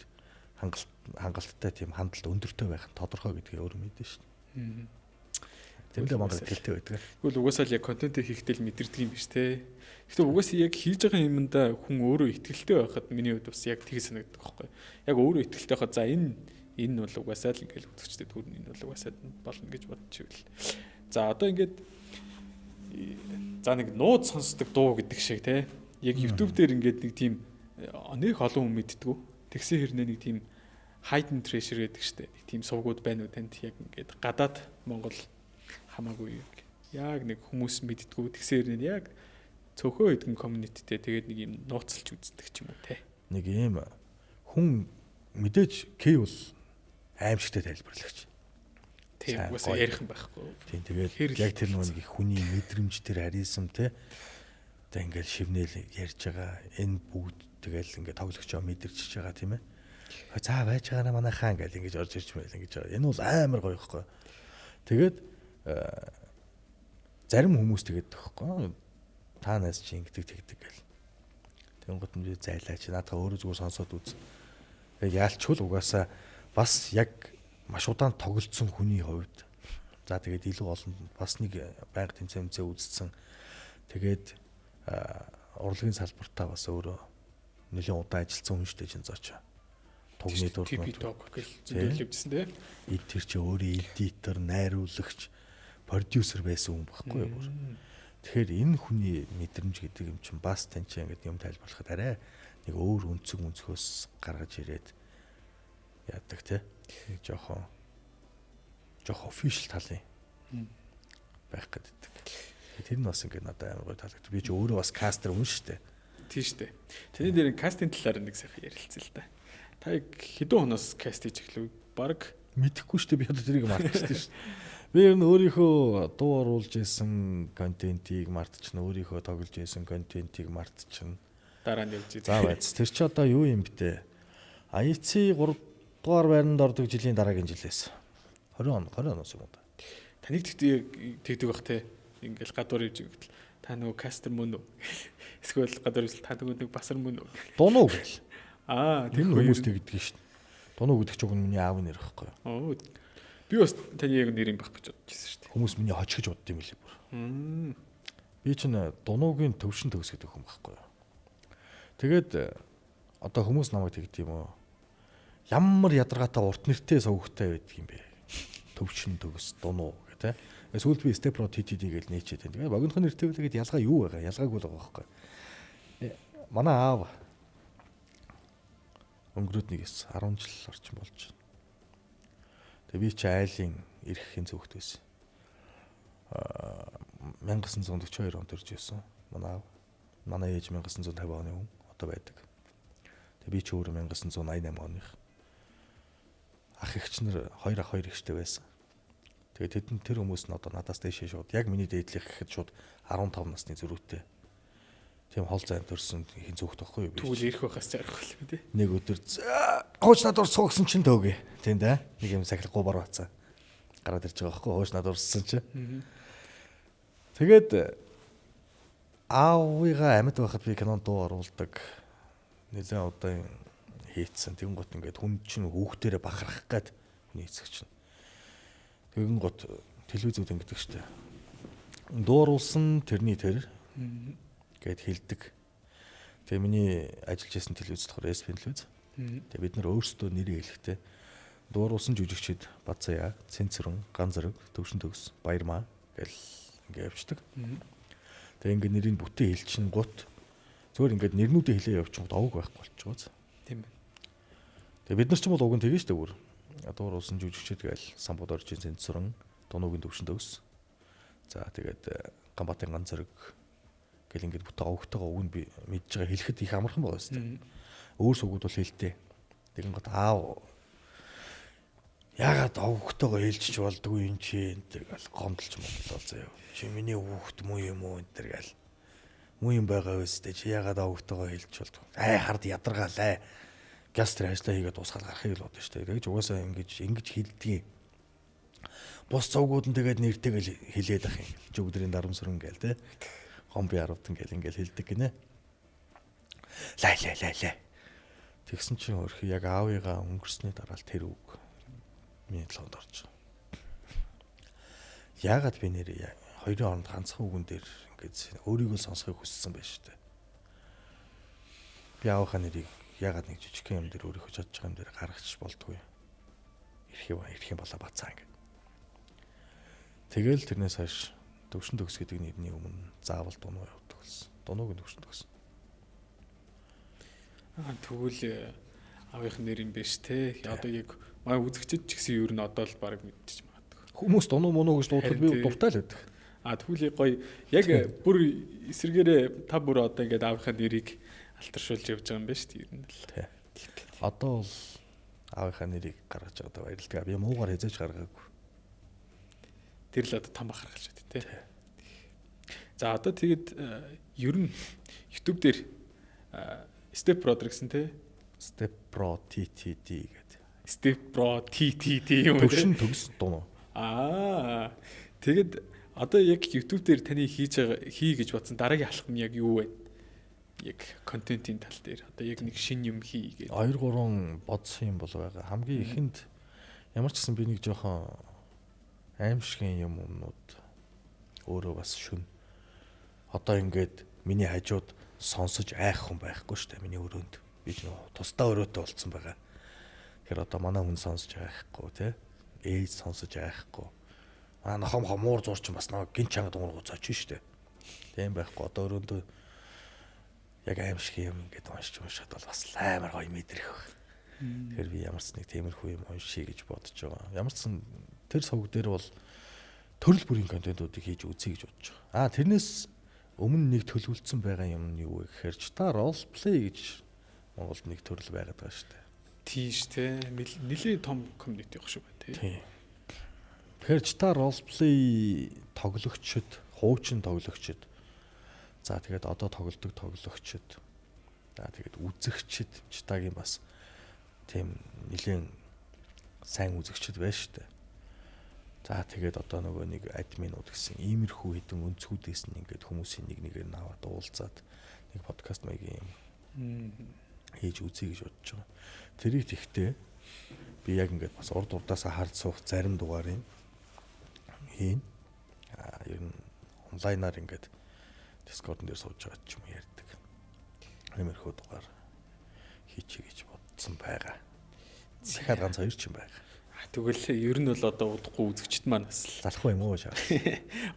хангалттай тийм хандлт өндөртэй байх нь тодорхой гэдгийг өөрөө мэднэ шүү дээ. Тэрлээ мангар итгэлтэй байдаг. Тэгвэл угаасаа л яг контент хийхдээ л мэдэрдэг юм биш те. Гэхдээ угаасаа яг хийж байгаа юмдаа хүн өөрөө итгэлтэй байхад миний хувьд бас яг тийг санагддаг байхгүй. Яг өөрөө итгэлтэй байхад за энэ бол угаасаа л ингээл үзэгчдэд хүрнэ, энэ бол угаасаа болно гэж бодчихвол. За одоо ингээд за нэг нууд сонсдог дуу гэдэг шиг те. Яг YouTube дээр ингээд нэг тийм нэг олон хүн мэддэггүй. Тэгсэн хэрнээ нэг тийм hidden treasure гэдэг штэ. Нэг тийм сувгууд байна уу танд яг ингээд гадаад Монгол хамаагүй яг нэг хүмүүс мэддэггүй. Тэгсэн хэрнээ яг цөөхөн хэдэн community-тэй тэгээд нэг юм нууцлж үздэг ч юм уу те. Нэг юм хүн мэдээж кей бол аимшигтэй тайлбарлагч. Тийм угаасаа ярих юм байхгүй. Тийм тэгээд яг тэр нэг хүний мэдрэмж тэр харизм те. Одоо ингээл шивнэл ярьж байгаа энэ бүгд тэгэл ингээд тоглогчоо мэдэрчиж байгаа тийм ээ. За байж байгаа наа манайхаа ингээл ингэж орж ирж мэл ингэж байгаа. Энэ бол амар гоё ихгүй. Тэгээд зарим хүмүүс тэгээд төгөхгүй. Та нас чи ингэдэг тэгдэг гэл. Тэнгот нь би зайлаач наадаа өөрөө зүгээр сонсоод үз. Тэгээд яалчгүй угаасаа бас яг маш удаан тоглолцсон хүний хувьд за тэгээд илүү олон бас нэг байнга тэмцээн үзсэн. Тэгээд урлагийн салбартаа бас өөрөө Нэлээд удаан ажилласан хүн шүү дээ Чинзооч. Тугны дүр TP Talk гэл зөндөл явжсэн те. Тэр чи өөрийн эдитор, найруулагч, продюсер байсан хүн байхгүй юу бүр. Тэгэхээр энэ хүний мэдрэмж гэдэг юм чинь бас тань чи ингээд юм тайлбарлахад арай нэг өөр өнцөг өнцгөөс гаргаж ирээд яадаг те. Нэг жоохон official талын байх гэдэг. Тэр нь бас ингээд надад амар гоё таалагдав. Би ч өөрөө бас caster хүн шүү дээ. Тийм шүү дээ. Таны дээр cast ын талаар нэг сайхан ярилцъя л да. Та яг хэдэн оноос cast хийж эхлэв? Бараг мэдэхгүй шүү дээ. Би одоо тэрийг мартчихсан шүү дээ. Би ер нь өөрийнхөө дуу оруулж исэн контентийг мартчихна, өөрийнхөө тоглож исэн контентийг мартчихна. Дараа нь явж исэн. За байц. Тэр чи одоо юу юм бэ те? IC 3 дугаар байранд ордог жилийн дараагийн жилээс 20 он 20 оноос юм уу? Таныг тэгдэг тэгдэг бах те. Ингээл гадуур явж гэтэл та нөгөө caster мөн үү? Эсвэл гадуур явж та нөгөө нэг басар мөн үү? Дунуу гэл. Аа, тэр хүмүүс тэгдэг шин. Дунуу гэдэг чинь миний аав нэр ихгүй юу? Би бас таны яг нэр юм байх гэж бодож ирсэн шүү дээ. Хүмүүс миний хоч гэж бодд юм лээ бүр. Би чинь дунуугийн төвшин төгс гэдэг хүн байхгүй юу? Тэгээд одоо хүмүүс намайг тэгд юм уу? Ямар ядаргаатай урт нэртэй сувгтай байдаг юм бэ? Төвшин төгс дунуу гэх тээ. Сүүлд би Step Pro TTD гэж нээчээд байна. Тэгээд богинохон нэртэй үлээгээд ялгаа юу байгаа? Ялгаагүй л байгаа байхгүй. Манай аав өнгөрөөд нэгээс 10 жил орчим болж байна. Тэгээ би чи айлын эрхэхийн зөвхт байсан. 1942 онд төрж ирсэн. Манай аав. Манай ээж 1950 оны хүн одоо байдаг. Тэгээ би чи өөрөө 1988 оных. Ах эгч нар хоёр ах хоёр эгчтэй байсан. Тэгээ тэдэнд тэр хүмүүс нь одоо надаас дээшээ шууд яг миний дээдлэх гэхэд шууд 15 насны зөрүүтэй. Тийм хол займ төрсөн хин зүгт байхгүй юу би. Тэгвэл ирэх байхаас жаргах юм тий. Нэг өдөр хууч над урсгуу гэсэн чинь төөгэ. Тийм дээ. Нэг юм сахилахгүй бар бацаа. Гараад ирж байгаа байхгүй хууч над урссан чи. Тэгээд аавыгаа амьд байхад би кинонд дуу оруулдаг. Нэлээд удаан хийцсэн. Тэгэн гот ингээд хүн чинь хүүхдэрээ бахархах гээд хүний эцэг чинь. Тэгэн гот телевизүүд ингэдэг штэ. Дуу оруулсан тэрний тэр гэд хэлдэг. Тэгээ миний ажиллаж исэн телевиз болохоор SP телевиз. Тэгээ бид нар өөрсдөө нэрээ хэлэхдээ дууруулсан жүжигчид Бацая, Цэнцэрэн, Ганзэрэг, Төвшин төгс, Баярмаа гэл ингээ явчихдаг. Тэгээ ингээ нэрийг бүтэн хэлчин гут зөвөр ингээд нэрнүүдээ хэлээ явчихгод овг байхгүй болчихгоо. Тийм байна. Тэгээ бид нар ч юм бол уг нь тэгэн штэ бүр. Дууруулсан жүжигчид гээл Самбууд оржийн Цэнцэрэн, Дунуугийн Төвшин төгс. За тэгээд Ганбатын Ганзэрэг гэл ингээд бүтэн овгтойгоо уг нь би мэдж байгаа хэлэхэд их амархан байгаа шүү дээ. Өөр сувгууд бол хэлтэй. Тэгэн гот аав яагаад овгтойгоо хэлчих болдгүй юм чи энэ төр гал гомдолч монголоо заяа. Чи миний хүүхд муу юм уу энэ төр гал. Муу юм байгаа өстэй чи яагаад овгтойгоо хэлчих болдгүй. Ай хард ядаргаалай. Гастр ажиллаа хийгээд дуусгаад гарахыг л бодно шүү дээ. Тэгэж угаасаа ингэж хэлдгийг. Бус цовгууд нь тэгээд нэртэйгэл хэлээд ах юм. Жүгдрийн дарамсран гээл те. Гомби аравдан гэл ингээл хэлдэг гинэ. Лай лай лай лай. Тэгсэн чинь өөрхий яг аавыгаа өнгөрсний дараа л тэр үг миний толгойд орж байгаа. Яагаад би нэрээ хоёрын хооронд ганцхан үгэн дээр ингээд өөрийгөө сонсохыг хүссэн байж тээ. Би аавынхаа нэрийг яагаад нэг жижигхэн юм дээр өөрийнхөө чадж байгаа юм дээр гаргачих болдгүй. Ирэх юм болоо бацаа ингээд. Тэгэл тэрнээс хойш Төвшин төгс гэдэг нэрний өмнө заавал дунуу явдаг болсон. Дунуугийн төвшин төгс. Аа тэгвэл аавынх нэр юм биш те. Одоо яг манай үзэгчид ч гэсэн ер нь одоо л баг мэдчих магадгүй. Хүмүүс дунуу мунуу гэж дуудахад би дуртай л байдаг. Аа тэгвэл гоё яг бүр эсэргээрээ та бүр одоо ингээд аавынхаа нэрийг алтаршуулж явж байгаа юм байна шүү дээ ер нь л. Тэ. Одоо бол аавынхаа нэрийг гаргаж байгаадаа баярлалаа. Би муугаар хязгаарч гаргаагүй. Тэр л одоо том бахархал шүү дээ те. За одоо тэгэд ер нь YouTube дээр Step Brother гэсэн те. Step Pro TTD гэдэг. Step Pro TTD юм уу? Төвшин төгс дунуу. Аа тэгэд одоо яг YouTube дээр таны хийж байгаа хий гэж бодсон дараагийн алхам нь яг юу вэ? Яг контентын тал дээр одоо яг нэг шин юм хий гэдэг. 2 3 бодсон юм бол байгаа. Хамгийн ихэнд ямар ч гэсэн би нэг жоохон аимшигын юм юмнууд өөрөө бас шүн. Одоо ингээд миний хажууд сонсож айх хүн байхгүй шүү дээ миний өрөөнд. Би ч тусдаа өрөөтэй болцсон байгаа. Тэгэхээр одоо манай хүн сонсож байхгүй тий. Ээж сонсож байхгүй. Манай нохом хомуур зур чинь бас нэг гин чанга дуургуу зоч штэ. Тийм байхгүй. Одоо өрөөндөө яг аим шиг юм ингээд уншиж уншихад бол бас амар гоё мэдрэх байх. Тэгэхээр би ямар ч нэг тиймэрхүү юм уншия гэж бодож байгаа. Ямар ч сан тэр сувг дээр бол төрөл бүрийн контентуудыг хийж үзье гэж бодож байгаа. Тэрнээс өмнө нэг төлөвлөсөн байгаа юм нь юу вэ гэхээр ч та role play гэж Монголд нэг төрөл байгаад байгаа шүү дээ. Тийш те. Нилээн том community байх шүү байна те. Тийм. Тэгэхээр ч та role play тоглогчид, хуучин тоглогчид, за тэгээд одоо тоглодог тоглогчид, за тэгээд үзэгчид читагийн бас тийм нилээн сайн үзэгчид байна шүү дээ. За тэгээд одоо нөгөө нэг админууд гэсэн иймэрхүү хэдэн өнцгүүдээс нь ингээд хүмүүсийн нэг нэгээр нь аваад уулзаад нэг подкаст маягийн юм хийж үзье гэж бодож байгаа. Тэрийг тэгтээ би яг ингээд бас урд урдаасаа харж суух зарим дугаарыг хийн. Ер нь онлайнаар ингээд Discord-н дээр сууж байгаа ч юм ярьдаг. Иймэрхүү дугаар хийчихье гэж бодсон байгаа. Дахиад ганц хоёр ч юм байгаа. Тэгвэл ер нь бол одоо удахгүй үзэгчд маань бас залахгүй юм уу шаа.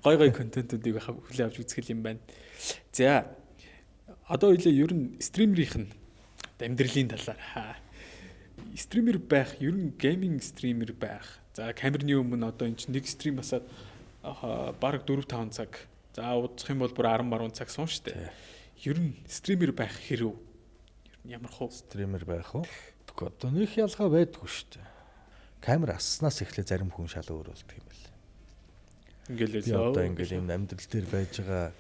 Гой гой контентуудыг хүлээн авч үзэх юм байна. За одоо үлээ ер нь streamer ийнх нь амьдралын талаар. Streamer байх, ер нь gaming streamer байх. За камерны өмнө одоо энэ чинь нэг stream басаад бараг 4 5 цаг. За удах юм бол бүр 10 10 цаг суун штэ. Ер нь streamer байх хэрэг. Ер нь ямар хуу streamer байх уу? Тэгэхгүй одоо нэг ялгаа байдгүй штэ. Камер асснаас эхлээ зарим хүн шал өөр болдго юм байна. Ингээл би одоо ингээл юм амьдрал дээр байж байгаа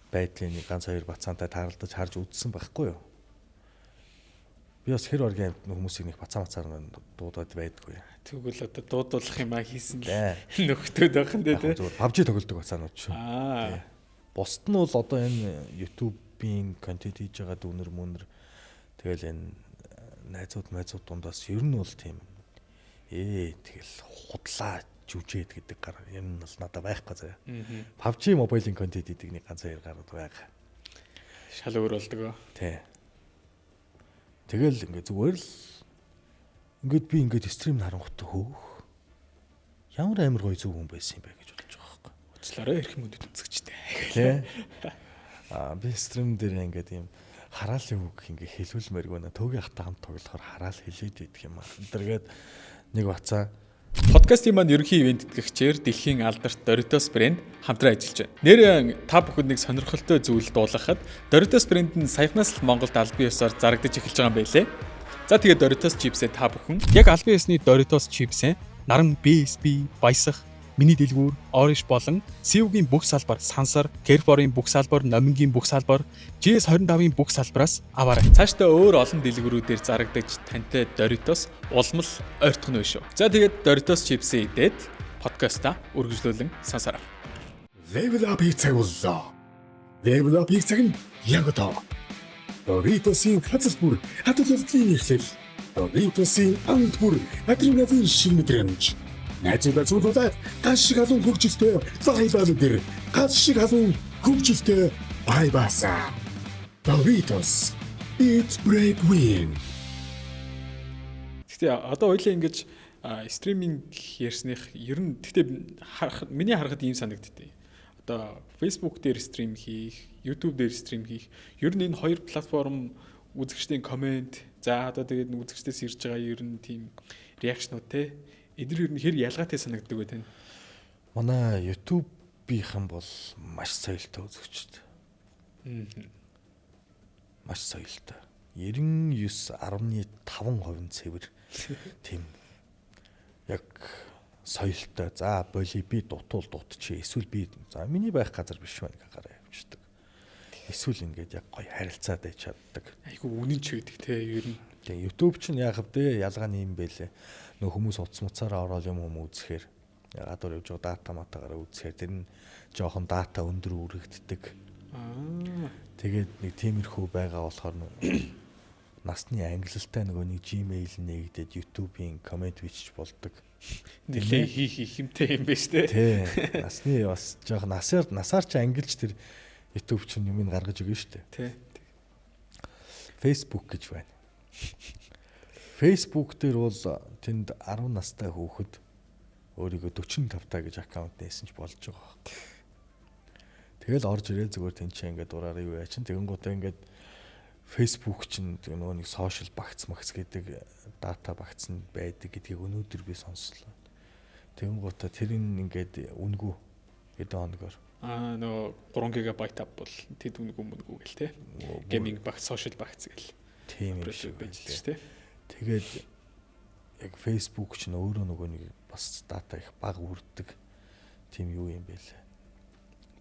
байдлын нэг ганц хоёр бацаантай тааралдаж харж үзсэн байхгүй юу? Би бас хэр оргийн амьд хүмүүсийг нэг бацаан бацаар дуудаад байдгүй. Тэгвэл одоо дуудуулах юм а хийсэн л нөхдөд байх нь дээ. Зүгээр PUBG тоглодог бацаанууд шүү. Бусд нь бол одоо энэ YouTube-ийн контент хийж байгаа дүүнер мүнер тэгэл энэ найзууд майзууд дундаас ер нь бол тийм тэгэл худлаа жүжээд гэдэг гар юм бол надад байхгүй заяа. PUBG Mobile-ийн контент хийдэг нэг ганц хоёр гарууд байгаа. Шал өөр болдог. Тий. Тэгэл ингээ зүгээр л ингээд би ингээд stream харангуйтай хөөх. Ямар амар гоё зүг хүн байсан юм бэ гэж бодож байгаа байхгүй. Уучлаарай эрхэм мөндөд үзэгчтэй. Тий. Би stream дээр ингээд юм хараалын үг ингээ хэлүүлмээргүй нэ төөгийн хата хамт тоглохоор хараал хэлээд идэх юм аа. Тэргээд нэг бацаа Подкастын маань ерөнхий ивээн тэтгэгчээр дэлхийн алдарт Doritos брэнд хамтран ажиллаж байна. Нэр та бүхэнд нэг сонирхолтой зүйл дуулгахад Doritos брэнд нь саяхнаас л Монголд албан ёсоор зарагдаж эхэлж байгаа юм байлээ. За тэгээд Doritos чипсээ та бүхэн яг албан ёсны Doritos чипсээ наран BSB, Баясах, Миний дэлгүүр, Orange болон Сивгийн бүх салбар, Сансар, Carrefour-ын бүх салбар, Номингийн бүх салбар, GS25-ын бүх салбараас аваарай. Цаашдаа өөр олон дэлгүүрүүдээр зарагдаж тантай Doritos улам л ойртох нь шүү. За тэгээд Doritos чипсээ идээд подкаста үргэлжлүүлэн сонсороо. Level up хийх цаг боллоо. Level up хийх цаг нь яг одоо. Doritos-ийн хазал бүр хадгалалтын эхлэл. Doritos-ийн амт бүр адреналин шиг мэдрэмж. Найзуудаа зөвлөлээд гал шиг халуун хөгжилтэй vibe мэдэр. Гал шиг халуун хөгжилтэй vibe-аса. Doritos. Eat break win. Гэхдээ одоо хоёлаа ингэж streaming ярьсных ер нь гэхдээ миний харахад ийм санагддээ. Одоо Facebook дээр stream хийх, YouTube дээр stream хийх ер нь энэ хоёр платформ үзэгчдийн comment, за одоо тэгээд үзэгчдээс ирж байгаа ер нь тийм reaction ууд те эдгээр ер нь хэр ялгаатай санагддаг вэ тань? Манай YouTube-ийнхэн бол маш соёлтой үзэгчд. Маш соёлтой. 99.5% цэвэр тийм яг соёлтой. За боли би дутуул дутчих. Эсвэл би за миний байх газар биш байна гараа явчихдаг. Эсвэл ингээд яг гоё харилцаад байж чаддаг. Айгу үнэн ч байдаг те ер нь. Тэгээ YouTube чинь яах вэ? Ялгаа нь юм бэлээ. Нөө хүмүүс утас муцаараа ороод юм юм үзэхээр гадуур явж байгаа data матагаараа үзэхээр тэр нь жоохон data өндөр үрэгддэг. Тэгээд нэг тиймэрхүү байгаа болохоор насны ангилалтай нөгөө нэг Gmail нээгдээд YouTube-ийн comment бичиж болдог. Нилээ хийх хэмтэй юм байна шүү дээ. Тий. Насны бас жоохон насаар чи ангилж тэр YouTube чинь юм гаргаж өгнө шүү дээ. Тий. Facebook гэж байна. Facebook дээр бол тэнд 10 настай хүүхэд өөрийгөө 45 та гэж аккаунт нээсэн ч болж байгаа байхгүй. Тэгэл орж ирээ зүгээр тэнд чи ингээд дураараа юу яа чин тэгэнгүүтээ ингээд Facebook чинь нөгөө нэг сошиал багц магц гэдэг дата багц нь байдаг гэдгийг өнөөдөр би сонслоо. Тэгэнгүүтээ тэр нь ингээд үнгүй хэдэн хоногор. Аа нөгөө 3 ГБ ап бол тэд үнгүй мөнгүй гэл те. Гейминг багц, сошиал багц гэл. Тийм юм шиг байж л те. Тэгээд яг Facebook чинь өөрөө нөгөө нэг бас дата их бага үрдэг тийм юу юм бэ лээ.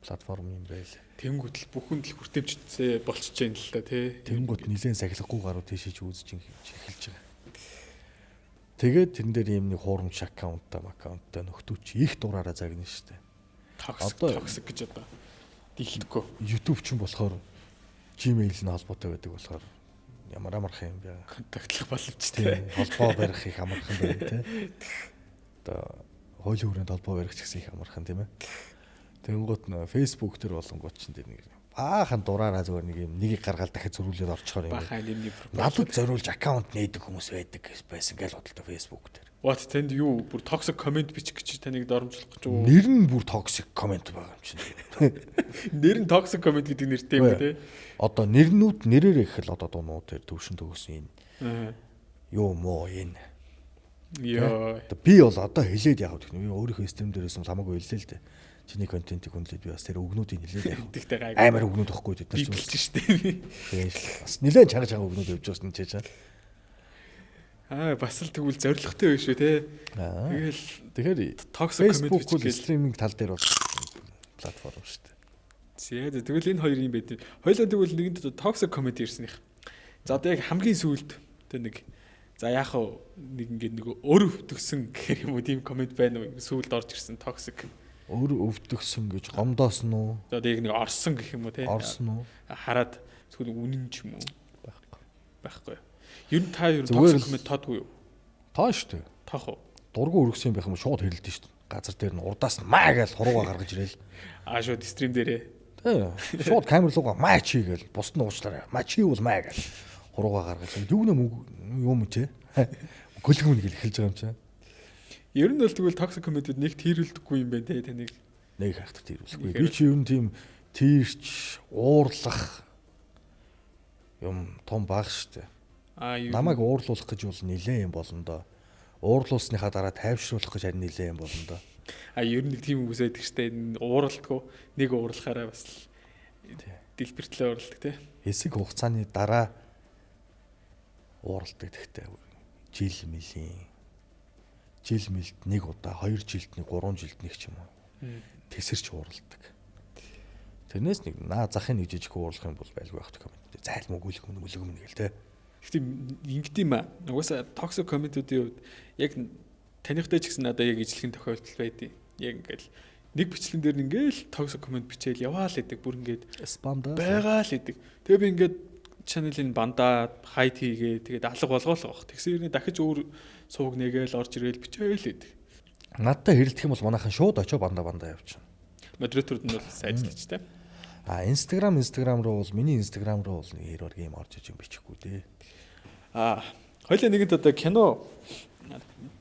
Платформ юм байл. Тэнгүүт л бүхэнд л хүртээмжтэй болчихж байна л да тий. Тэнгүүт нилээн сахилахгүй гаруу тийшээж үзэж эхэлж байгаа. Тэгээд тэрэн дээр ийм нэг хуурамч аккаунттай аккаунттай нөхдүүч их дураараа загна штэ. Toxic toxic гэж одоо дийлдэхгүй. YouTube ч юм болохоор Gmail нь холбоотой байдаг болохоор ямар амархан юм бэ? Контактлах боломжтой. Холбоо барих их амархан байна тий. Одоо хуулийн хүрээнд холбоо барих ч гэсэн их амархан тийм ээ. Тэнгуут нөө Facebook дээр болонгууд чинь тэр нэг баахан дураараа зүгээр нэг юм нэгийг гаргаал дахиад зөрүүлээд орчхоор юм. Баахан лимний надад зориулж аккаунт нээдэг хүмүүс байдаг байсан гэж бодлоо Facebook дээр. What тэнд юу бүр toxic comment бичих гэж таныг доромжлох гэж үү? Нэр нь бүр toxic comment байгаа юм чинь. Нэр нь toxic comment гэдэг нэртэй юм тий. Одоо нэрнүүд нэрээр их л одоо дуунууд тэр төвшин төгсөн энэ. Юу мó энэ. Йоо. Би бол одоо хэлээд яг гэх юм. Би өөрийнхөө стрим дээрээс нь хамаагүй хэллээ л дээ. Чиний контентийг хүнлээд би бас тэр өгнүүдийг нилээд явах. Тэгтээ гайгүй. Амар өгнүүд واخгүй тэд нар ч билж штэ. Тийм л. Бас нилээн чанга чанга өгнүүд явж байсан ч чаа. Аа бас л тэгвэл зоригтой байх шүү те. Тэгэл тэгэхээр toxic comment бичих стриминг тал дээр бол платформ шүү дээ. За тэгвэл энэ хоёр юм байд. Хоёлаа тэгвэл нэгэнд toxic comment ирсэн их. За одоо яг хамгийн сүүлд тэ нэг за яах вэ нэг ингээд нэг өр өвдөгсөн гэх юм уу тийм коммент байна уу сүүлд орж ирсэн toxic. Өр өвдөгсөн гэж гомдоосон уу? За одоо яг нэг орсон гэх юм уу те. Орсон уу? Хараад эсвэл үнэн ч юм уу? Байхгүй. Байхгүй. Ер нь та ер нь toxic comment тоодгүй юу? Тоо шүү дээ. Тоох уу? Дургу өргөсөн байх юм шууд хэрэлдэн шүү дээ. Газар дээр нь урдаас нь маа гэж хурууга гаргаж ирэл. Аа шууд стрим дээрээ. Тий. Шууд камер руугаа маа чи гээл бусд нь уучлаарай. Маа чи бол маа гээл хурууга гаргаж. Юу нэ юм чи? Гөлгөм гэл эхэлж байгаа юм чи. Ер нь бол тэгвэл toxic comment-д нэг тэрэлдэхгүй юм байна те таныг. Нэг хайхтай тэрүүлэхгүй. Би чи ер нь тийм тийрч уурлах юм том баг шүү дээ. Намайг уурлуулах гэж бол нилээн юм болно доо. Уурлуулсныхаа дараа тайвшруулах гэж харин нилээн юм болно доо. А ер нь нэг тийм хүмүүс байдаг штэ. Ууралдаггүй. Нэг уурлахаараа бас л дэлбэртлээ уурладаг те. Хэсэг хугацааны дараа ууралдаг гэхдээ жил мөлийн жил мэлд нэг удаа, 2 жилд нэг, 3 жилд нэг ч юм уу. Тэсэрч ууралдаг. Тэрнээс нэг наа захын нэг жижиг уурлах юм бол байлгүй байх коммент. Зайл мөгөөлөх мөн мөлөг мөн гэл те. Гэхдээ ингэдэм аа. Угаасаа toxic comment-үүдийн хувьд яг таныхтай ч гэсэн надад яг ижлэхэн тохиолдол байдیں۔ Яг ингээл нэг бичлэн дээр ингээл toxic comment бичээл яваал гэдэг бүр ингээд спам да байгаа л гэдэг. Тэгээ би ингээд channel-ыг бандаад хайд хийгээ тэгээд алга болгоол байх. Тэгсэн юм дахиж өөр сувг нэгээл орж ирээл бичээл гэдэг. Надтай хэрэлдэх юм бол манайхан шууд очоо банда явчихна. Модераторууд нь бол сайжлаач те. А Instagram руу бол миний Instagram руу бол нэг хэрэг юм орж иж юм бичихгүй дээ. А хоёлаа нэгэнт одоо кино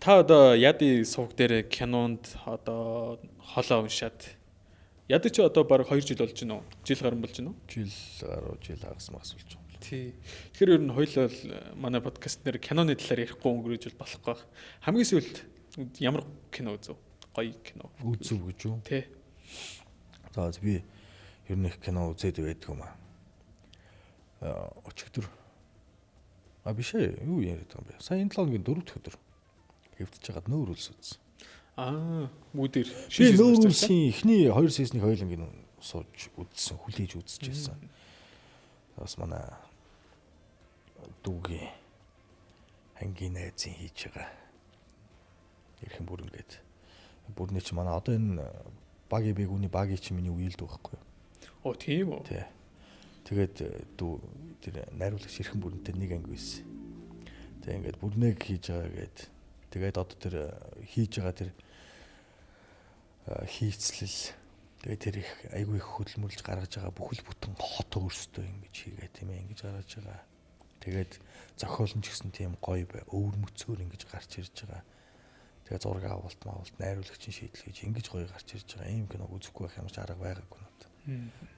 та одоо яди сувг дээр кинонд одоо хоолоо уншаад яди чи одоо баг 2 жил болж байна уу? Жил гарan болж байна уу? Жил гаруй жил хагас мас болж байна. Тий. Тэгэхээр ер нь хоёлаа манай подкаст нэр киноны талаар ярихгүй өнгөрөөж бол болохгүй байх. Хамгийн сүүлд ямар кино үзв? Гоё кино. Үзв гэж үү? Тий. За би ер нь их кино үзээд байдаг юм аа. Өчигдөр а биш ээ юу яриад байгаа юм бэ? Сая энэ 7 хоногийн 4 дахь өдөр хэвтэж хагаад нөөр үлс үзсэн. Аа мүүдэр. Би нөөр үлсийн эхний 2 сизнийг хоёуланг нь сууж үзсэн, хүлээж үзчихсэн. Бас манай дүүгийн ангийн найзын хийж байгаа эрхэм бүр ингээд бүрний чи манай одоо энэ багийн бэгүүний багийн чи миний үеэлд байхгүй юу? Оо тийм үү. Тий. Тэгээд дүү тэр найруулагч эрхэм бүрэнтэй нэг анги байсан. Тэгээ ингээд бүрнэг хийж байгаа гээд тэгээд одоо тэр хийж байгаа тэр хийцлэл тэгээд тэр их айгүй их хөдөлмөрлж гаргаж байгаа бүхэл бүтэн хот өөрсдөө ингэж хийгээ тийм ээ ингэж гаргаж байгаа. Тэгээд зохиол нь ч гэсэн тийм гоё бай. Өвөрмөцөөр ингэж гарч ирж байгаа. Тэгээ зураг авалт маавалт найруулагчийн шийдэл хийж ингэж гоё гарч ирж байгаа. Ийм киног үзэхгүй байх ямар ч арга байгаагүй надад.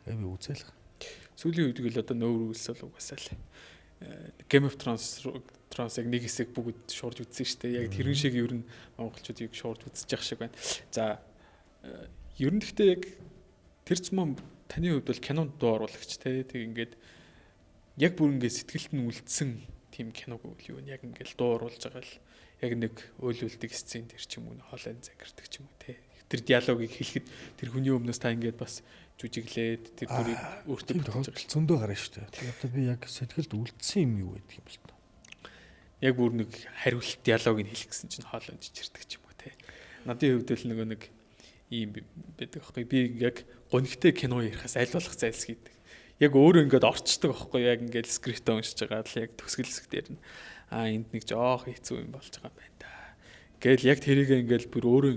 Тэгээ би үзээл. Сүүлийн үед л одоо нөөр үлс бол угаасаа л Game of Thrones Thrones яг нэг хэсэг бүгд шуурж үзсэн шүү дээ. Яг тэрэн шиг ер нь монголчууд яг шуурж үзэж явах шиг байна. За, ер нь гэхдээ яг тэр цумаа таны хувьд бол кинонд дуу оруулагч те. Тэг ингээд яг бүр ингээд сэтгэлд нь үлдсэн тийм киног үл юу вэ? Яг ингээд дуу оруулж байгаа л яг нэг өөлүүлдэг сцен тэр ч юм уу, хоолой загирдаг ч юм уу те. Тэр диалогийг хэлэхэд тэр хүний өмнөөс та ингээд бас жүжиглээд тэр дүрийг өөртөө бүтээж байгаа. Зөндөө гарна шүү дээ. Тэгээ одоо би яг сэтгэлд үлдсэн юм юу гэдэг юм бэл та. Яг бүр нэг хариулт диалогийг хэлэх гэсэн чинь хоолой жижирдэг ч юм уу те. Надын хувьд л нөгөө нэг ийм байдаг байхгүй. Би яг гонигтай кино ярихаас аль болох зайлсхийдэг. Яг өөрөө ингээд орчдөг байхгүй. Яг ингээд скриптээ уншиж байгаа л яг төгсгөл хэсэг дээр нь энд нэг жоох хэцүү юм болж байгаа юм байна да. Гээл яг тэрийг ингээд бүр өөрөө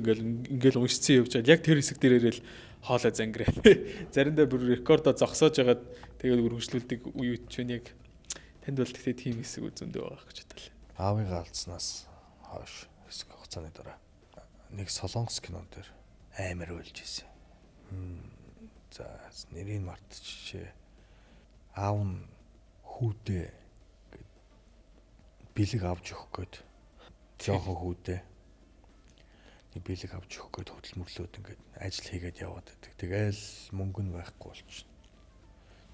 ингээд уншицсан явж байгаа. Яг тэр хэсэг дээр ирэл хоолой зангираа. Заримдаа бүр рекордо зогсоож байгаад тэгээд өргөжлүүлдэг үе үед чинь яг танд бол тэгтээ тийм хэсэг зөндөө байгаа гэж бодлоо. Аавыгаа алдснаас хойш хэсэг хугацааны дараа нэг солонгос кинон дээр амар уйлж ирсэн. За, нэрийг мартчихжээ. Аав нь хүүдээ бэлэг авч өгөх гээд жоохон хүүдээ нэг бэлэг авч өгөх гээд хөдөлмөрлөөд ингээд ажил хийгээд яваад байдаг. Тэгээл мөнгө нь байхгүй болчихно.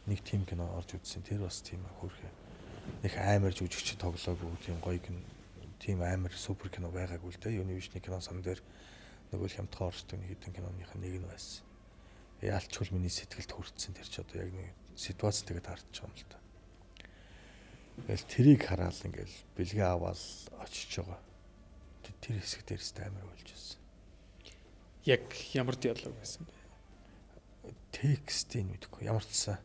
Нэг тийм кино орж үзсэн. Тэр бас тийм хөөрхөн. Нэг амар жүжигч тоглоогүй тийм гоё кино, тийм амар супер кино байгаагүй л дээ. Юуны биш нэг кино сан дээр нөгөө л хямдхан орчдөг нэг хэдэн киноных нэг нь байсан. Яалчгүй миний сэтгэлд хүртсэн тэр чи одоо яг нэг ситуац тэгээд харж байгаа юм л та. Тэгэл тэрийг хараал ингээл бэлгээ аваад очиж байгаа. Тэр хэсэг дээрс амар уйлж байсан. Яг ямар диалог байсан бэ? Текстийг мэдэхгүй. Ямар ч сан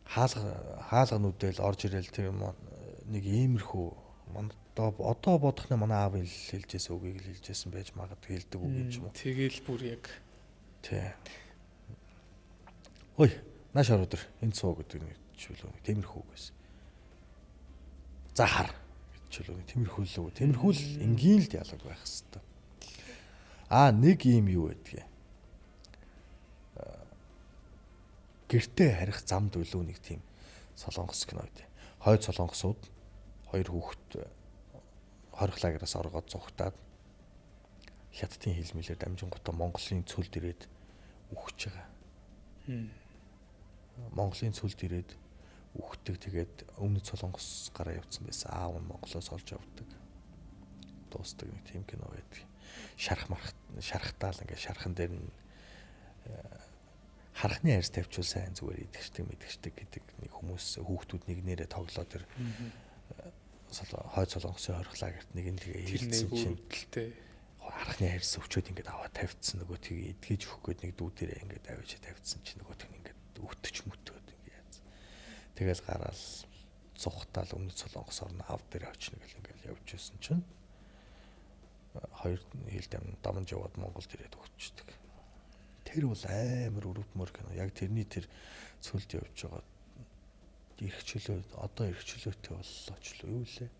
хаалга нүдэл орж ирэл тэр нэг иймэрхүү одоо бодох нь манай аав хэлжсэн үгийг л хэлжсэн байж магадгүй, хэлдэг үг юм ч юм уу. Тэгэл бүр яг тий. Ой, нааш ороод ир. Энд суу гэдэг нэг чөлөө нэг тиймэрхүү үг байсан. За хар гэж чөлөө нэг тиймэрхүү л үг. Тиймэрхүү л энгийн л диалог байх хэвээр. Аа, нэг ийм юу байдгийг. Гэртээ харих замд үлүү нэг тийм солонгос кино байд. Хойд солонгосууд хоёр хүүхэд хорих лагераас оргоод зугтаад хятадын хилмэлээр дамжингуудаа Монголын цөлд ирээд үхэж байгаа. Монголын цөлд ирээд үхдэг. Тэгээд өмнөд солонгос гараа явцсан байсан. Аав нь Монголоос олж авдаг. Дуустдаг нэг тийм кино байдаг. Шарх марх шархтаал ингээд шархан дээр нь хархны арьс тавьчвал сайн зүгээр идэгчдэг мэдэгчдэг гэдэг нэг хүмүүс хүүхдүүд нэг нэрээ тоглоо тэр хойд солонгосын хорих лагерт нэг нь тэгээ хэлсэн чинь хархны арьс өвчөөд ингээд аваад тавьчихсан, нөгөө тийг эдгэж өгөх гээд нэг дүү дээрээ ингээд авчиж тавьчихсан чинь нөгөө тийг ингээд өвтөж мөтөөд ингээд яаз. Тэгэл гараал цухтаал өмнөд солонгос орно ав дээр очно гэл ингээд явж байсан чинь хоёр хил дамж яваад Монголд ирээд өгчдөг. Тэр бол амар өрөвдмөр кино. Яг тэрний тэр цөлд явж байгаа эрх чөлөө одоо эрх чөлөөтэй боллоо ч лөө юу лээ.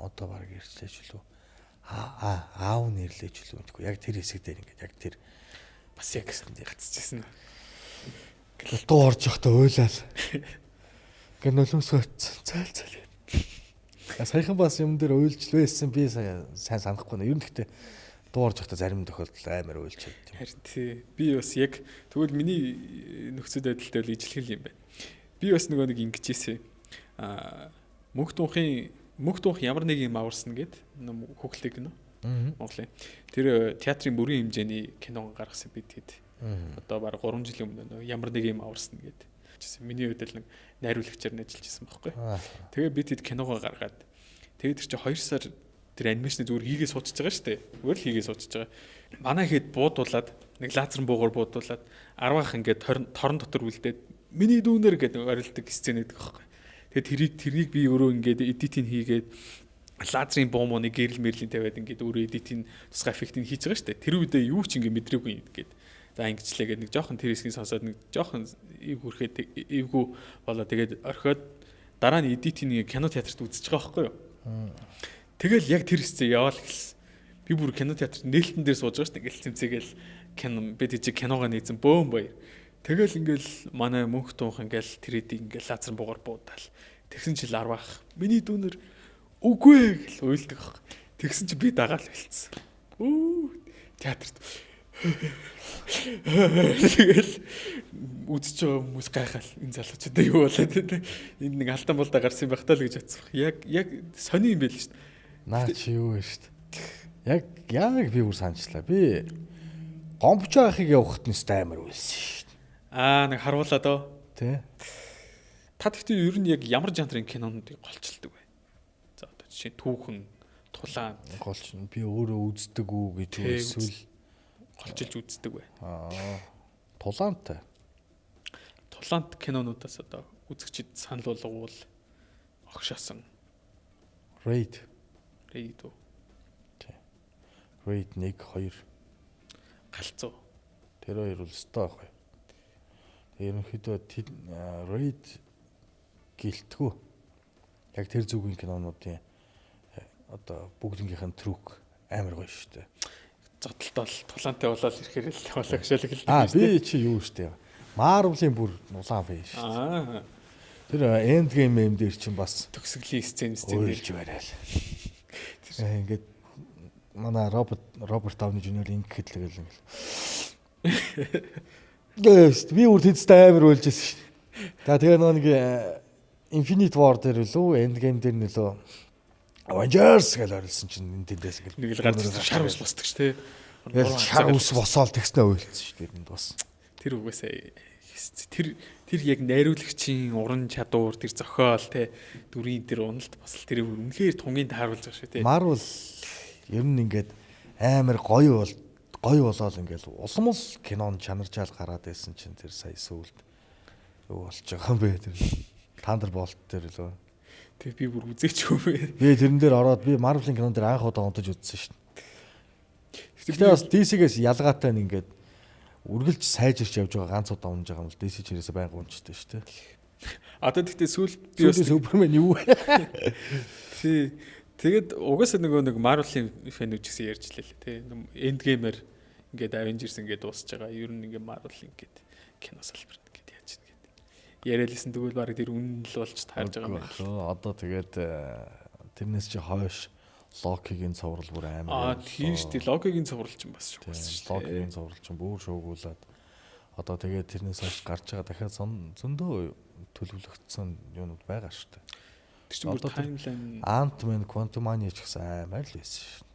Одоо баг ирчлээ ч лөө. Аав нь ирлээ ч лөө гэхгүй. Яг тэр хэсэг дээр ингээд яг тэр бас яг гацчихсан. Дуу орж явахдаа уйлал. Ингээ нулимсгаа цайл цайл. Саяхан бас юм дээр уйлж л байсан, би сайн санахгүй байна. Ер нь гэхдээ дуу орж явахдаа зарим тохиолдолд амар уйлж чаддаг. Харин тий. Би бас яг тэгвэл миний нөхцөл байдалтай бол ижилхэн юм байна. Би бас нөгөө нэг ингэж ийсэн. Мөнх дунх ямар нэг юм аварсан гэд хүүхэлтэй кино. Монголын. Тэр театрын бүрийн хэмжээний кино гаргасан би тэгэд. Одоо баг 3 жилийн өмнө ямар нэг юм аварсан гэд. Миний хувьд л нэг найруулагчаар нь ажиллаж исэн байхгүй. Тэгээ би тэд киногоо гаргаад тэгээд тэр чи 2 сар тэр анимашны зүгээр хийгээ суучж байгаа шүү дээ. Зүгээр л хийгээ суучж байгаа. Манай хэд буудуулаад нэг лазерн буугаар буудуулаад 10-ах ингээд торон дотор үлдээд миний дүүнер гэдэг орилдог сцен гэдэг байхгүй. Тэгээд тэрийг би өөрөө ингээд эдитинг хийгээд лазерын буу мууны гэрэл мэрлийн тавиад ингээд өөрөө эдитинг тусгай эффектийг хийж байгаа шүү дээ. Тэр үедээ юу ч ингээд мэдрээгүй ингээд. За ингэчлээ гээд нэг жоохон тэр хэсгийг сонсоод нэг жоохон эв хүрхэд эвгүй болоо тэгээд орхиод дараа нь edit-ийг кино театрт үзэж байгаа байхгүй юу. Тэгэл яг тэр хэсэг яваал эхэлсэн. Би бүр кино театрт нээлтэн дээр сууж байгаа шүү дээ. Ингээл цэмцээгээл кино би тийч киногоо нийцэн бөөн баяр. Тэгэл ингээл манай мөнх тунх ингээл тэр эдийг ингээл лазер буугаар буудаал. Тэгсэн чил арвах. Миний дүүнер үгүй ээ гэл уйлдаг ах. Тэгсэн чи би дагаал хэлсэн. Үу театрт тэгэл үзэж байгаа хүмүүс гайхаал энэ залуучуудаа юу болоод те. Энд нэг алтан болдоо гарсан юм байх таа л гэж бодсон. Яг сони юм байл шүү дээ. Наа чи юу вэ шүү дээ. Яг би бүр санчлаа. Би гомбч ахыг явахт нь өстой амар үйлсэн шүү дээ. Аа нэг харуулаад оо. Тэ. Та тэгтээ ер нь яг ямар жанрын кинонуудыг голчилдог вэ? За одоо жишээ түүхэн, тулаан Голч би өөрөө үздэг үү гэж эсвэл голчилж үздэг вэ? Аа тулаантай. Тулаант кинонуудаас одоо үзэгчид санал болгоул огшоосон. Raid. Raid үү? Тий. Raid 1 2 галзуу. Тэр хоёр бол өстой байхгүй. Ерөнхийдөө Raid гэлтгүү. Яг тэр зүгийн кинонуудын одоо бүгднгийнх нь трюк амар гоё шүү дээ. Зодтолтол тулаантай болоод ирэхээр л болоогшоол эхэлдэг. Аа би чи юу шүү дээ. Marvel-ийн бүр улаан фэн шүү дээ. Аа. Тэр Endgame юм дээр чинь бас төгсгөлийн сцен дээр уйлж барайл. Ингээд манай Роберт Дауни Жуниор ингэхэд л гэл ингээл. Гээст би бүр тэдстэй амар уйлж байсан шүү дээ. За тэгээ нөгөө нэг Infinite War дээр лөө Endgame дээр нөлөө Avengers гэж орилсон чинь энэ тэндээс ингээл нэг л гарч ирсэн шар ус босдог ш тэ. Тэгэл шар ус босоол тэгснэ уйлцсан шүү дээ энд бас. Тэр угаасаа тэр яг найруулагчийн уран чадвар тэр зохиол те дүрийн тэр уналт бас л тэр үнэхээр тунгийн тааруулж байгаа шүү те. Marvel ер нь ингээд амар гоё бол гоё болоод ингээл улам л кинон чанаржаал гараад байсан чинь тэр сая сүүлд юу болж байгаа юм бэ тэр Thunderbolt дээр лөө. Тэг би бүр үзээч юм бэ. Би тэрэн дээр ороод би Marvel-ын кинон дээр анх удаа унтаж үзсэн шүү дээ. Гэхдээ бас DC-гээс ялгаатай нь ингээд үргэлж сайжирч явж байгаа ганц удаа унж байгаа юм бол DC чирээсээ байнга унждаг шүү дээ. Одоо тэгтээ сүүлд би бас Супермен юу вэ? Тий. Тэгээд угаасаа нөгөө нэг Marvel-ын фэн үү ч гэсэн ярьж лээ л тий. Endgame-ээр ингээд Avengers ингээд дуусж байгаа. Ер нь ингээд Marvel ингээд кино салбар ингээд яаж ингээд яриалсэн тэгвэл баг тэр үнэн л болж таарж байгаа юм байна. Одоо тэгээд тэрнээс чи хойш Локигийн цуврал бүр амар. Аа тийм шүү дээ. Локигийн цуврал чинь бас шуугуулсан шүү дээ. Локигийн цуврал чинь бүр шуугуулад одоо тэгээд тэрнээс хойш гарч байгаа дахиад зөндөө төлөвлөгдсөн юунууд байгаа шүү дээ. Тэр чинь бүр timeline Ant-Man, Quantumania ч гэсэн амар л байсан шүү дээ.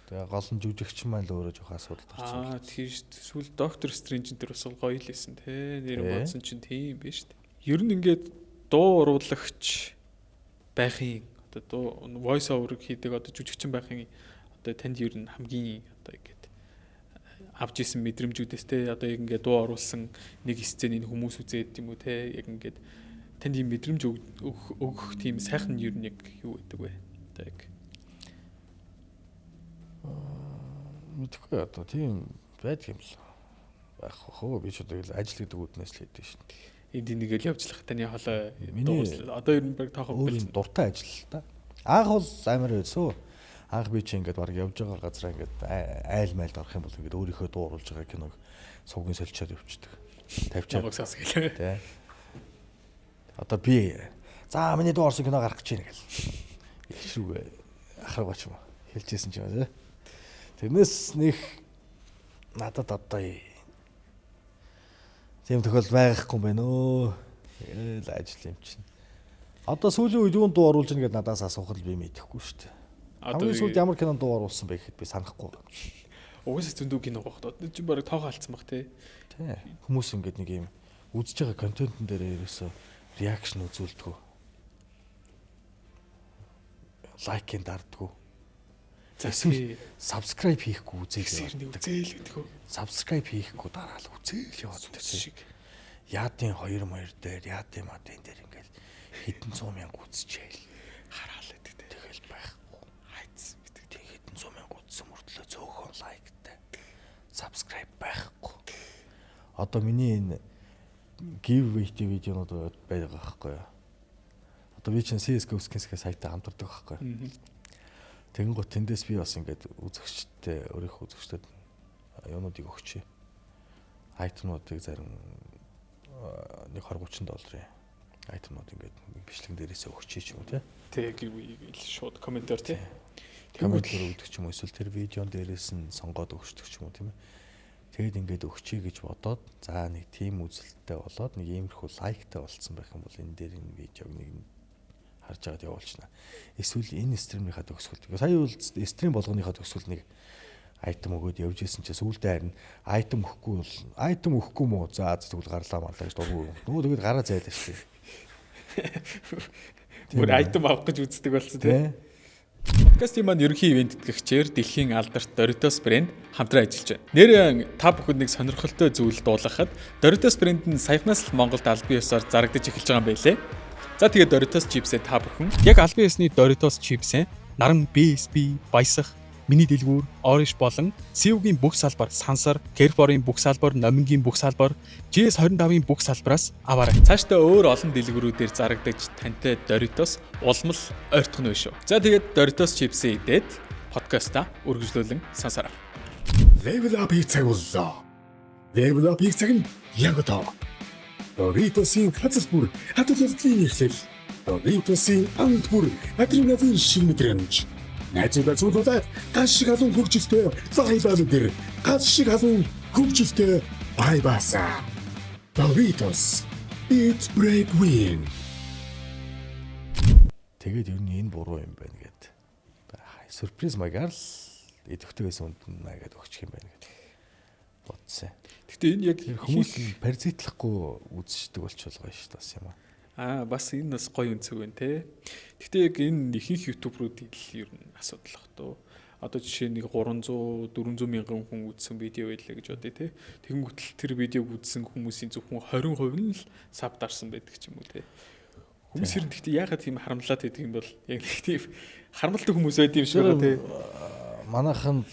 Тэгээ гол нь жүжигчин маань л өөрөө жоох асуудал гарсан. Аа тийм шүү дээ. Сүүл Doctor Strange энэ төр бас гоё л байсан те. Нэр бодсон чинь тийм биш шүү дээ. Ер нь ингээд дуу оруулагч байхын одоо дуу voice over хийдэг одоо жүжигчин байхын одоо танд ер нь хамгийн одоо ингээд авч исэн мэдрэмжүүдээс те одоо яг ингээд дуу оруулсан нэг сценийг хүмүүс үзээд юм уу те яг ингээд танд ийм мэдрэмж өгөх тийм сайхан ер нь яг юу гэдэг вэ? Одоо яг мэдэхгүй одоо тийм байдаг юм л байх хөө би ч одоо ажил гэдэг үүднээс л хийдэж шин. Энд энийгэл явжлах таны хоолой дуугарчлаа. Одоо ер нь баг тоохоо өөрийн дуртай ажил л та. Анх бол амар байсан. Анх би чи ингээд баг явж байгаа газараа ингээд айл майлд орох юм бол ингээд өөрийнхөө дуу оруулж байгаа киног сувгийн соличоод явчихдаг. Тавьчаад. Намайг сас гэлээ. Тэ. Одоо би за миний дуу орсон кино гарах гэж байна гэл. Их шүүгээ ахраг оч юм. Хэлжсэн ч юм аа. Тэрнээс нэг надад одоо тийм тохиол байхгүй юм байна өө. Тэгэл ажил юм чинь. Одоо сүүлийн үед юунд дуу оруулж ийн гэдээ надаас асуухад би мэдэхгүй шүү дээ. Одоо сүүлд ямар кинонд дуу оруулсан бэ гэхэд би санахгүй байна. Угаасаа зөндөө кино байх. Одоо чи бараг тоохоо алдсан бах тий. Тий. Хүмүүс ингээд нэг юм үзэж байгаа контентын дээр ерөөсөө реакшн үзүүлдэг. Лайкын дарддаг. Эсвэл subscribe хийхгүй үзээл яваад. Үзээл гэдэг үү? Subscribe хийхгүй дараал үзээл яваад шиг. Яадын 2 маяр дээр, яадын мадын дээр ингээл хэдэн зуун мянга үзчихээл. Хараал гэдэг те. Тэгэл байхгүй. Хайц гэдэг. Тэг хэдэн зуун мянга үзсэн мөртлөө зөөхөн лайктай. Subscribe байхгүй. Одоо миний энэ giveaway-тэй видеонууд байгаа байхгүй юу? Одоо би чинь CS:GO Skins-гээ сайтаа хамтардаг байхгүй юу? Тэгэнгүүт тэндээс би бас ингээд үзэгчтэй, өөрийнхөө үзэгчдэд юунуудыг өгчээ. Item нуудыг, зарим нэг 20 30 долларын item нууд ингээд бичлэгэн дээрээсээ өгчээ ч юм уу, тий. Тэг, giveaway шууд comment оор, тий. Comment оор өгдөг ч юм уу, эсвэл тэр видеон дээрээс нь сонгоод өгчдөг ч юм уу, тийм ээ. Тэгэд ингээд өгчээ гэж бодоод, за, нэг тийм үзэлттэй болоод, нэг иймэрхүү like тай болцсон байх юм бол энэ дээр энэ видеог нэг харж байгаад явуулчихна. Эсвэл энэ stream ийнхаа төгсгөлд. Сая бол stream болгоныхаа төгсгөл нэг item өгөөд явж исэн чинь сүүлдээ харин item өгөхгүй бол item өгөхгүй мүү, за, тэгвэл гарлаа марлаа гэж дургу. Нөгөө тэгээд гараа зайлаа шүү дээ. Бүр item авах гэж үздэг болсон, тий. Подкастын маань ерөнхий ивээн тэтгэгчээр дэлхийн алдарт Doritos брэнд хамтран ажиллаж байна. Нэр та бүхэнд нэг сонирхолтой зүйл дуулгахад Doritos брэнд нь саяхнаас л Монголд албан ёсоор зарагдаж эхэлж байгаа юм байлээ. За, тэгээд Doritos чипсээ та бүхэн яг албан ёсны Doritos чипсээ Наран, BSB, Баясах, Миний дэлгүүр, Orish болон CU-гийн бүх салбар, Сансар, Carrefour-ын бүх салбар, Номингийн бүх салбар, GS25-ын бүх салбараас аваарай. Цаашдаа өөр олон дэлгүүрүүдээр зарагдаж тантай Doritos улам л ойртох нь шүү. За, тэгээд Doritos чипсээ идээд подкаста үргэлжлүүлэн сонсороо. Level up-ийг цагууллаа. Level up-ийг цаг нь яг одоо. Doritos-ийн хазал бүр хадгалалтын эхлэл. Doritos-ийн амт бүр адреналин шиг мэдрэмж. Найзуудаа цуглуулаад гал шиг халуун хөгжилтэй vibe аа мэдэр. Гал шиг халуун хөгжилтэй vibe аасаа. Doritos. Eat, break, win. Тэгээд ер нь энэ буруу юм байна гэд. Сюрприз маягаар л идэвхтэй байсан хүнд нь гэд өгчих юм байна гэд бодсон. Гэхдээ энэ яг Тэр хүмүүс нь паразитлахгүй үзчихдэг болчихвол гоё шүү дээ, бас юм аа. Аа, бас энэ бас гоё өнцөг байна, те. Гэхдээ яг энэ ихэнх YouTuber уудын л ер нь асуудал бах туу. Одоо жишээ нэг 300 400 мянган хүн үзсэн видео байлаа гэж бодъё, те. Тэгэнгүүтэл тэр видеог үзсэн хүмүүсийн зөвхөн 20% нь л sub дарсан байдаг ч юм уу, те. Хүмүүс ер нь гэхдээ яагаад тийм харамлаад байдаг юм бол, яг нэг тийм харамлдаг хүмүүс байд юм шиг байгаа, те. Манайханд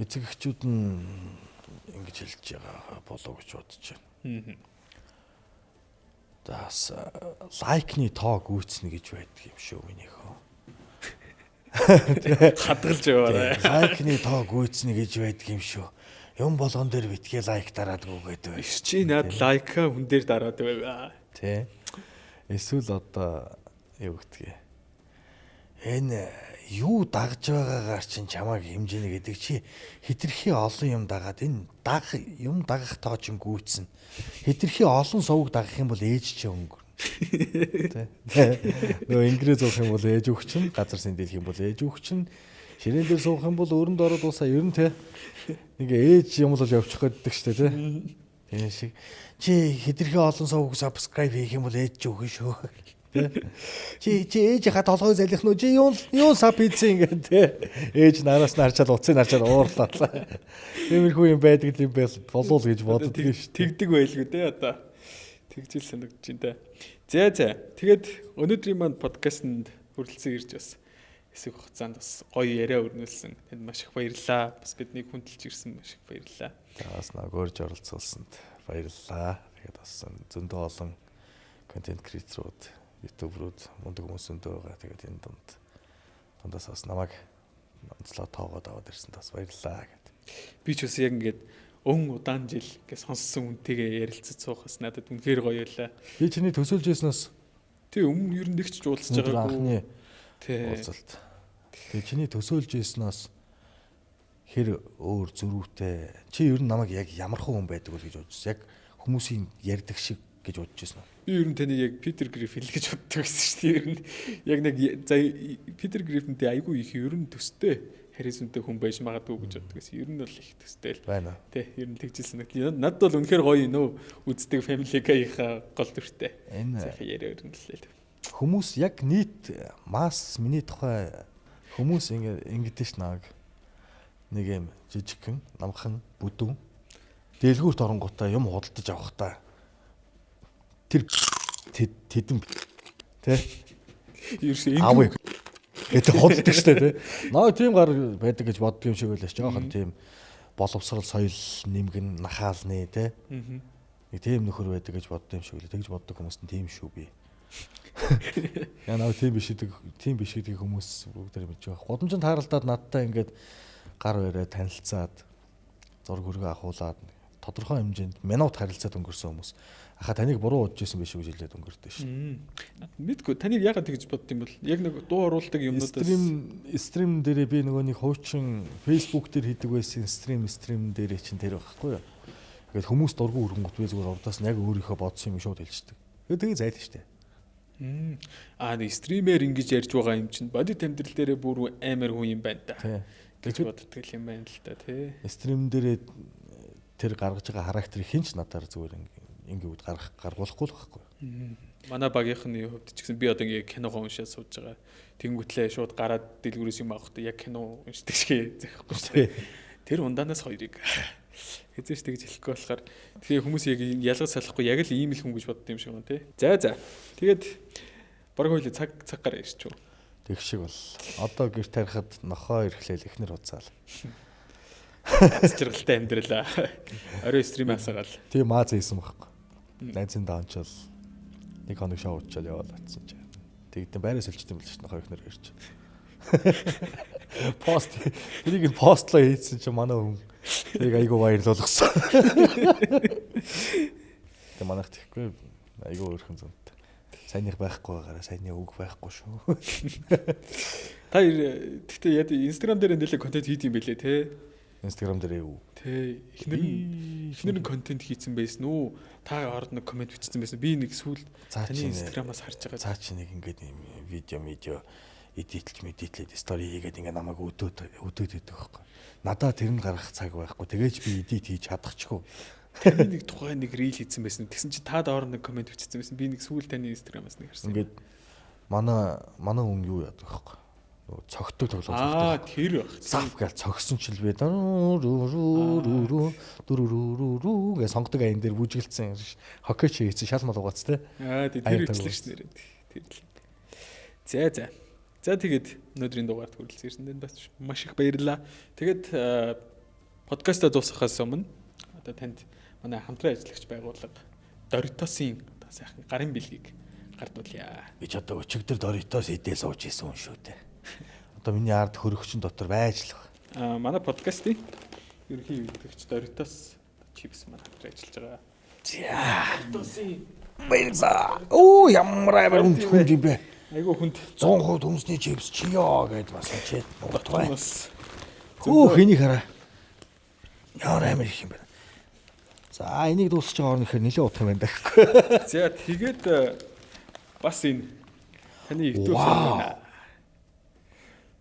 эцэг эхчүүд нь ингэж хэлж байгаа болоо гэж бодож байна. За, бас like ны тоо гүйцнэ гэж байдаг юм шүү минийхөө. Хадгалж яваарай. Like ны тоо гүйцнэ гэж байдаг юм шүү. Юм болгон дээр битгий like дараадгүй гэдэг байх. Чи над like аа хүн дээр дараад байв. Тэ. Эсвэл одоо юу гэдгийг. Энэ юу дагж байгаагаар чинь чамайг хэмжинэ гэдэг, чи хэтэрхий олон юм дагаад, энэ даг юм дагах тоо чинь гүйцэн. Хэтэрхий олон сувг дагах юм бол ээж чи өнгөрнө. Тэ. Нөгөө ингэрээ зуух юм бол ээж өгчин, газар сэнделэх юм бол ээж өгчин, ширээн дээр суух юм бол өрөнд ороод уусаа, ер нь, тэ. Нэг ээж юм бол явчих гэдэг штэ, тэ. Тийм шиг чи хэтэрхий олон сувг subscribe хийх юм бол ээж чи өгөн шүү. Тэ. Чи ээжийнхаа толгойг залих нь, чи юу sub хийцэн ингээд, тэ. Ээж нараас нь харчаад, утсыг харчаад уурлаа. Тиймэрхүү юм байдаг юм байл болов гэж боддог шүү. Тэгдэг байлгүй, те, одоо. Тэгжил санагдаж байна, те. За. Тэгээд өнөөдрийн маань подкастэнд хүрэлцэн ирж бас хэсэг хугацаанд бас гоё яриа өрнүүлсэн. Танд маш их баярлалаа. Бас биднийг хүндэлж ирсэн маш их баярлалаа. За, бас нэг урьж оролцуулсанд баярлалаа. Тэгээд бас зөндөө олон content creator ууд, YouTuber ууд, мундаг хүмүүс зөндөө байгаа. Тэгээд энэ дундаас бас намайг онцлоо тоогоод аваад ирсэнд бас баярлалаа гэд. Би ч бас яг ингээд өн удаан жил ингээд сонссон хүнтэйгээ ярилцаж суухаас надад үнэхээр гоё байлаа. Би чиний төсөөлж ирснээс Тий, өмнө ер нь нэг ч уулзаж байгаагүй. Анхны уулзалт. Тэгээ чиний төсөөлж ирснээс хэр өөр зөрүүтэй. Чи ер нь намайг яг ямар хүн байдаг вэ гэж бодож. Яг хүмүүсийн ярьдаг шиг гэж бодож ирсэн үү? Би ер нь таныг яг Питер Гриффин л гэж боддог байсан шүү дээ. Ер нь яг нэг, за, Питер Гриффинтэй айгүй их ер нь төстэй харизмтай хүн байж магадгүй гэж боддог байсан. Ер нь бол их төстэй л. Байна. Тэ, ер нь тэгжилсэн. Надад бол үнэхээр гоё нөө үздэг Family Guy-ийнхаа гол дүртэй. Энэ сайхан яриа өрнөлээ. Хүмүүс яг нийт масс миний тухай хүмүүс ингэ ингэдэж ш нааг нэг юм жижигхэн намхан бүдүүн дэлгүүрт оронгуудаа юм худалдаж авахдаа тэр тэдэн, тэ, Ерөөсөө авъя гэдэг худалдаг штэ, тэ. Наа тийм гар байдаг гэж боддог юм шиг байлаа ш. Жохон тийм Боловсрол соёл нэмгэн нахаалны те. Нэг тийм нөхөр байдаг гэж боддог юм шиг лээ. Тэгж боддог хүмүүс нь тийм шүү би. Яа наа тийм биш гэдэг тийм биш гэдгийг хүмүүс бүгд мэдж байгаа. Гудамжинд тааралдаад надтай ингээд гар бариа танилцаад зураг хөргөө ахуулаад тодорхой хэмжээнд минут харилцаад өнгөрсөн хүмүүс аха таныг буруу удаж исэн биш үү гэж хэлээд өнгөрдөө шүү. Мэдгүй таныг ягаад тэгж бодд юм бол яг нэг дуу оруулдаг юмнуудаас стрим дээрээ би нөгөө нэг хуучин Facebook дээр хийдэг байсан стрим дээрээ чинь тэр байхгүй юу. Ингээд хүмүүс дургу өргөнгөт би зүгээр урдаас нь яг өөрийнхөө бодсон юм шууд хэлчихдэг. Тэгээ зайлна шүү дээ. Аа нэг стример ингэж ярьж байгаа юм чинь бодит амьдрал дээрээ бүр амар хүн юм байна да. Гэж боддог юм байна л да тий. Стрим дээрээ тэр гаргаж байгаа характерыг хинч надаар зүгээр ингээ үед гаргуулахгүй л байхгүй. Манай багийнхны хувьд ч гэсэн би одоо ингээ киногоо уншаад сууж байгаа. Тэнгүүтлээ шууд гараад дэлгүүрээс юм авахдаа яг кино уншдаг шиг зэхгүй шүү дээ. Тэр ундаанаас хоёрыг хэзээ ч тэгж хэлэхгүй болохоор тэгэхээр хүмүүс яг ялгаж салахгүй яг л ийм л хүн гэж бодд юм шиг байна тий. За. Тэгээд бараг хоёул цаг гараа ирчих үү. Тэг шиг бол одоо гэр тарихад нохоо ирэхлээл эхнэр уцаал. Аз жаргалтай амьдралаа. Орой стрим асаагаал. Тийм мааз хийсэн байхгүй. Найзын даанчвал нэг хоног шоу уучаал яваал очсон чинь. Тэгдэн байраа сэлчт юм л шүү нохоо эхнэр ирч. Пост тэрийг нь постлоо хийсэн чинь манай хүн тэрийг айгүй баярлуулсан. Тэг манайх тэгэхгүй айгүй өөрхөн зөнт. Сайных байхгүй байгаараа сайны үг байхгүй шүү. Та тэгтээ яа Instagram дээр нэлээ контент хийд юм бэлээ те. Instagram дээр юу? Тэ эхнэр нь контент хийцэн байсан уу? Та орд нэг комент бичсэн байсан. Би нэг сүүл таны Instagram-аас харж байгаа. Цаа чи нэг ингээд юм видео эдитлж мэдитлээд стори хийгээд ингээд намайг өдөөд өгдөг байхгүй. Надаа тэр нь гаргах цаг байхгүй. Тэгээч би эдит хийж чадахчгүй. Таны нэг тухайн нэг рил хийцэн байсан. Тэгсэн чи та доор нэг комент бичсэн байсан. Би нэг сүүл таны Instagram-аас нэг харсан. Ингээд манай хүн юу яадаг байхгүй. Нөгөө цогтөг тоглоом цогтөг. Аа тэр баг. Сав гэж цогсон чил би дөрөрөрөрөрөрөрөрөрөө гэж сонгодог аян дээр бүжгэлцсэн. Хоккей чи хийсэн шал мал угаац те. Аа тэр ичлээ ш нэрээ. Тэр л. За. За тэгээд өнөөдрийн дугаард хүрэлцэн ирсэнд бас маш их баярлалаа. Тэгээд подкастаа дуусгахаас өмнө одоо танд манай хамтран ажиллагч байгууллага Doritos-ийн одоо сайхан гарын бэлгийг гардуулъя. Би ч одоо өчигдөр Doritos идээ сууж исэн хүн шүү дээ. Одоо миний ард хөрөгчин дотор байж л байна. Манай подкастын ерөнхий үйлдвэрлэгч Doritos чипс маань хамтран ажиллаж байгаа. За. Doritos-ийн баярлалаа. Оо ямар амар хүнд юм бэ? Айгуу хүнд 100% төмсний чипс чиё гэд бас чид нугдах. Бас. Хөөх энийг хараа. Ямар амар их юм бэ? За энийг дуусгаж байгаа орно гэхээр нэлээд удах юм байна гэхгүй. За тэгээд бас энэ таны YouTube байна.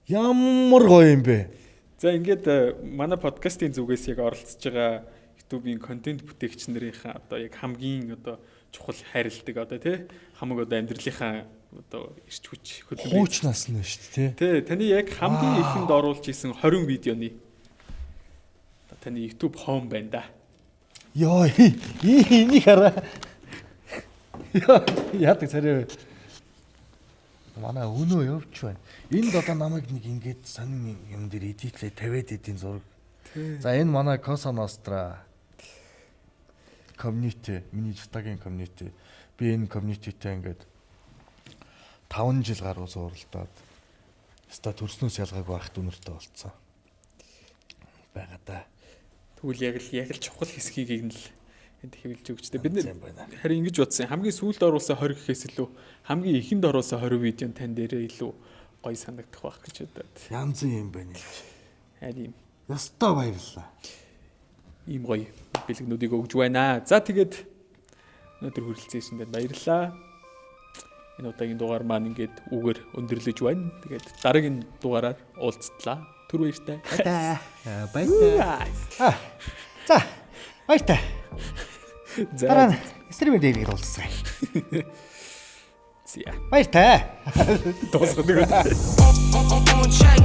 Ямар гоё юм бэ? За ингээд манай подкастын зүгээс яг оролцож байгаа YouTube-ийн контент бүтээгч нарынхаа одоо яг хамгийн одоо чухал хайрладаг одоо тий хамаг одоо амьдралынхаа одоо эрч хүч хөдөлмөрийн хуучнаас нь шүү дээ тий. Таны яг хамгийн ихэнд оруулж исэн 20 видеоны таны YouTube home байна да. Йоо, энийг хараа. Йоо, яадаг царай. Манай өнөө явж байна. Энд одоо намайг нэг ингээд сонин юм дээр эдитлээ тавиад идэв зураг. За энэ манай Cosa Nostra community, миний Жутагийн community. Би энэ community-тэй ингээд 5 жил гаруй зууралдаад өстой төрснөөс ялгаагүй ах дүүнэртэй болцсон. Байгаа да. Тэгвэл яг л чухал хэсгийг нь л энд хэвлж өгч тэ. Бид нэр харин ингэж бодсон. Хамгийн сүүлд оруулсан 20 гэхээс илүү хамгийн ихэнд оруулсан 20 видео нь тань дээрээ илүү гоё санагдах байх гэж бодоод. Янз юм байна юм. Харин юм. Ястай баярлалаа. Ийм гоё бэлгнүүдийг өгж байна. За тэгээд өнөөдөр хүрэлцэн ирсэнд баярлалаа. Энэ удаагийн дугаар маань ингээд үгээр өндөрлөж байна. Тэгээд дараагийн дугаараар уулзтлаа. Түр баяртай. Баяртай. За баяртай. За. Дараа нь стример дээр уулзцгаая. За. Баяртай. Дуусгадаг. On check.